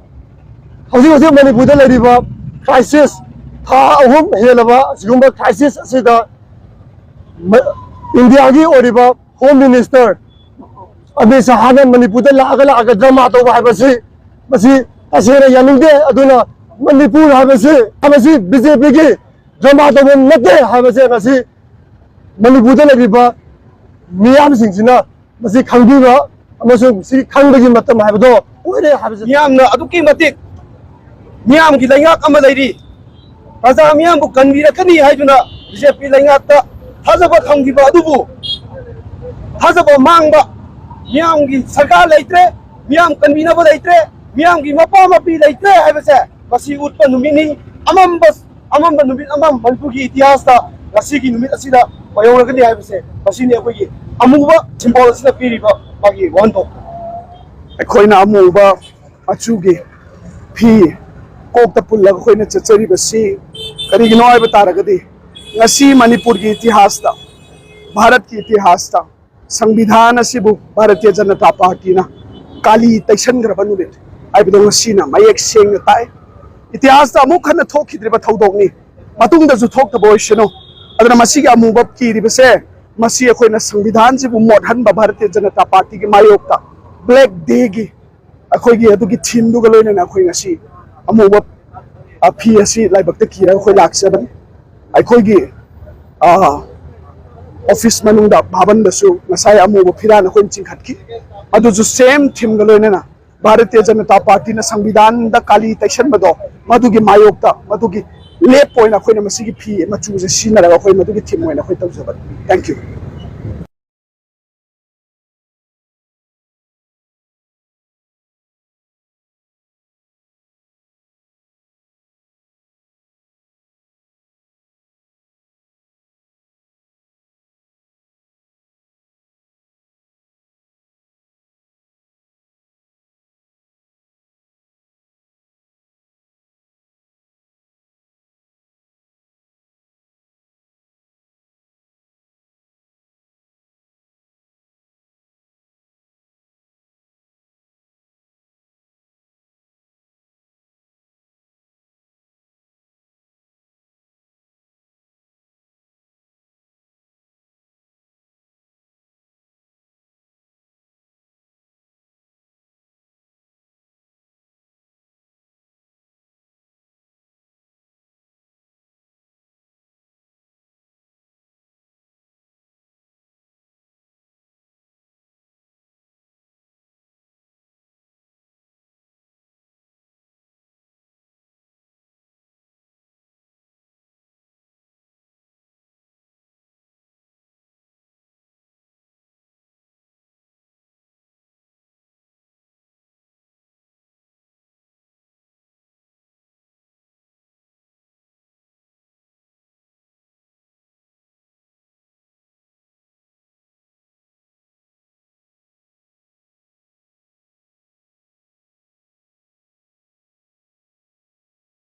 ꯍꯧꯖꯤꯛ ꯍꯧꯖꯤꯛ ꯃꯅꯤꯄꯨꯔꯗ ꯂꯩꯔꯤꯕ ꯀ꯭ꯔꯥꯏꯁꯤꯁ, ꯊꯥ ꯑꯍꯨꯝ ꯍꯦꯜꯂꯕ ꯑꯁꯤꯒꯨꯝꯕ ꯀ꯭ꯔꯥꯏꯁꯤꯁ ꯑꯁꯤꯗ ꯃ-, ꯏꯟꯗꯤꯌꯥꯒꯤ ꯑꯣꯏꯔꯤꯕ ꯍꯣꯝ ꯃꯤꯅꯤꯁꯇꯔ ꯑꯃꯤꯠ ꯁꯍꯥꯅ ꯃꯅꯤꯄꯨꯔꯗ ꯂꯥꯛꯑꯒ ꯂꯥꯛꯑꯒ ꯗ꯭ꯔꯃꯥ ꯇꯧꯕ ꯍꯥꯏꯕꯁꯤ, ꯃꯁꯤ ꯇꯁꯦꯡꯅ ꯌꯥꯅꯤꯡꯗꯦ꯫ ꯑꯗꯨꯅ ꯃꯅꯤꯄꯨꯔ ꯍꯥꯏꯕꯁꯤ, ꯍꯥꯏꯕꯁꯤ ꯕꯤ ꯖꯦ ꯄꯤꯒꯤ ꯗ꯭ꯔꯃꯥ ꯇꯧꯐꯝ ꯅꯠꯇꯦ ꯍꯥꯏꯕꯁꯦ ꯉꯁꯤ ꯃꯅꯤꯄꯨꯔꯗ ꯂꯩꯔꯤꯕ ꯃꯤꯌꯥꯝꯁꯤꯡꯁꯤꯅ ꯃꯁꯤ ꯈꯪꯕꯤꯕ ꯑꯃꯁꯨꯡ ꯁꯤ ꯈꯪꯕꯒꯤ ꯃꯇꯝ ꯍꯥꯏꯕꯗꯣ ꯑꯣꯏꯔꯦ ꯍꯥꯏꯕꯁꯦ꯫ ꯃꯤꯌꯥꯝꯅ ꯑꯗꯨꯛꯀꯤ ꯃꯇꯤꯛ ꯃꯤꯌꯥꯝꯒꯤ ꯂꯩꯉꯥꯛ ꯑꯃ ꯂꯩꯔꯤ, ꯄ꯭ꯔꯖꯥ ꯃꯤꯌꯥꯝꯕꯨ ꯀꯟꯕꯤꯔꯛꯀꯅꯤ ꯍꯥꯏꯗꯨꯅ ꯕꯤ ꯖꯦ ꯄꯤ ꯂꯩꯉꯥꯛꯇ ꯊꯥꯖꯕ ꯊꯝꯈꯤꯕ ꯑꯗꯨꯕꯨ ꯊꯥꯖꯕ ꯃꯥꯡꯕ, ꯃꯤꯌꯥꯝꯒꯤ ꯁꯔꯀꯥꯔ ꯂꯩꯇ꯭ꯔꯦ, ꯃꯤꯌꯥꯝ ꯀꯟꯕꯤꯅꯕ ꯂꯩꯇ꯭ꯔꯦ, ꯃꯤꯌꯥꯝꯒꯤ ꯃꯄꯥ ꯃꯄꯤ ꯂꯩꯇ꯭ꯔꯦ ꯍꯥꯏꯕꯁꯦ ꯃꯁꯤ ꯎꯠꯄ ꯅꯨꯃꯤꯠꯅꯤ꯫ ꯑꯃꯝꯕ, ꯑꯃꯝꯕ ꯅꯨꯃꯤꯠ ꯑꯃ ꯃꯅꯤꯄꯨꯔꯒꯤ ꯏꯇꯤꯍꯥꯁꯇ ꯉꯁꯤꯒꯤ ꯅꯨꯃꯤꯠ ꯑꯁꯤꯗ ꯑꯣꯏꯍꯧꯔꯒꯅꯤ ꯍꯥꯏꯕꯁꯦ, ꯃꯁꯤꯅꯤ ꯑꯩꯈꯣꯏꯒꯤ ꯑꯃꯨꯕ ꯁꯤꯝꯕꯣꯜ ꯑꯁꯤꯅ ꯄꯤꯔꯤꯕ ꯃꯥꯒꯤ ꯋꯥꯍꯟꯊꯣꯛ꯫ ꯑꯩꯈꯣꯏꯅ ꯑꯃꯨꯕ ꯃꯆꯨꯒꯤ ꯐꯤ ꯀꯣꯛꯇ ꯄꯨꯜꯂꯒ ꯑꯩꯈꯣꯏꯅ ꯆꯠꯆꯔꯤꯕꯁꯤ ꯀꯔꯤꯒꯤꯅꯣ ꯍꯥꯏꯕ ꯇꯥꯔꯒꯗꯤ, ꯉꯁꯤ ꯃꯅꯤꯄꯨꯔꯒꯤ ꯏꯇꯤꯍꯥꯁꯇ, ꯚꯥꯔꯠꯀꯤ ꯏꯇꯤꯍꯥꯁꯇ ꯁꯪꯕꯤꯙꯥꯟ ꯑꯁꯤꯕꯨ ꯚꯥꯔꯇꯤꯌ ꯖꯅꯇꯥ ꯄꯥꯔꯇꯤꯅ ꯀꯥꯂꯤ ꯇꯩꯁꯟꯈ꯭ꯔꯕ ꯅꯨꯃꯤꯠ ꯍꯥꯏꯕꯗꯣ ꯉꯁꯤꯅ ꯃꯌꯦꯛ ꯁꯦꯡꯅ ꯇꯥꯏ꯫ ꯏꯇꯤꯍꯥꯁꯇ ꯑꯃꯨꯛ ꯍꯟꯅ ꯊꯣꯛꯈꯤꯗ꯭ꯔꯤꯕ ꯊꯧꯗꯣꯛꯅꯤ, ꯃꯇꯨꯡꯗꯁꯨ ꯊꯣꯛꯇꯕ ꯑꯣꯏꯁꯅꯨ꯫ ꯑꯗꯨꯅ ꯃꯁꯤꯒꯤ ꯑꯃꯨꯕ ꯀꯤꯔꯤꯕꯁꯦ, ꯃꯁꯤ ꯑꯩꯈꯣꯏꯅ ꯁꯪꯕꯤꯙꯥꯟꯁꯤꯕꯨ ꯃꯣꯠꯍꯟꯕ ꯚꯥꯔꯇꯤꯌ ꯖꯅꯇꯥ ꯄꯥꯔꯇꯤꯒꯤ ꯃꯥꯌꯣꯛꯇ ꯕ꯭ꯂꯦꯛ ꯗꯦꯒꯤ ꯑꯩꯈꯣꯏꯒꯤ ꯑꯗꯨꯒꯤ ꯊꯤꯝꯗꯨꯒ ꯂꯣꯏꯅꯅ ꯑꯩꯈꯣꯏ ꯉꯁꯤ ꯑꯃꯨꯕ, ꯑ, ꯐꯤ ꯑꯁꯤ ꯂꯥꯏꯕꯛꯇ ꯀꯤꯔꯒ ꯑꯩꯈꯣꯏ ꯂꯥꯛꯆꯕꯅꯤ꯫ ꯑꯩꯈꯣꯏꯒꯤ, ꯑ, ꯑꯣꯐꯤꯁ ꯃꯅꯨꯡꯗ ꯚꯥꯕꯟꯗꯁꯨ ꯉꯁꯥꯏ ꯑꯃꯨꯕ ꯐꯤꯔꯥꯟ ꯑꯩꯈꯣꯏꯅ ꯆꯤꯡꯈꯠꯈꯤ꯫ ꯑꯗꯨꯁꯨ ꯁꯦꯝ ꯊꯤꯝꯒ ꯂꯣꯏꯅꯅ ꯚꯥꯔꯇꯤꯌ ꯖꯅꯇꯥ ꯄꯥꯔꯇꯤꯅ ꯁꯪꯕꯤꯙꯥꯟꯗ ꯀꯥꯂꯤ ꯇꯩꯁꯟꯕꯗꯣ, ꯃꯗꯨꯒꯤ ꯃꯥꯌꯣꯛꯇ, ꯃꯗꯨꯒꯤ ꯂꯦꯞꯄ ꯑꯣꯏꯅ ꯑꯩꯈꯣꯏꯅ ꯃꯁꯤꯒꯤ ꯐꯤ ꯃꯆꯨꯁꯦ ꯁꯤꯖꯤꯟꯅꯔꯒ ꯑꯩꯈꯣꯏ ꯃꯗꯨꯒꯤ ꯊꯤꯝ ꯑꯣꯏꯅ ꯑꯩꯈꯣꯏ ꯇꯧꯖꯕꯅꯤ꯫ Thank you꯫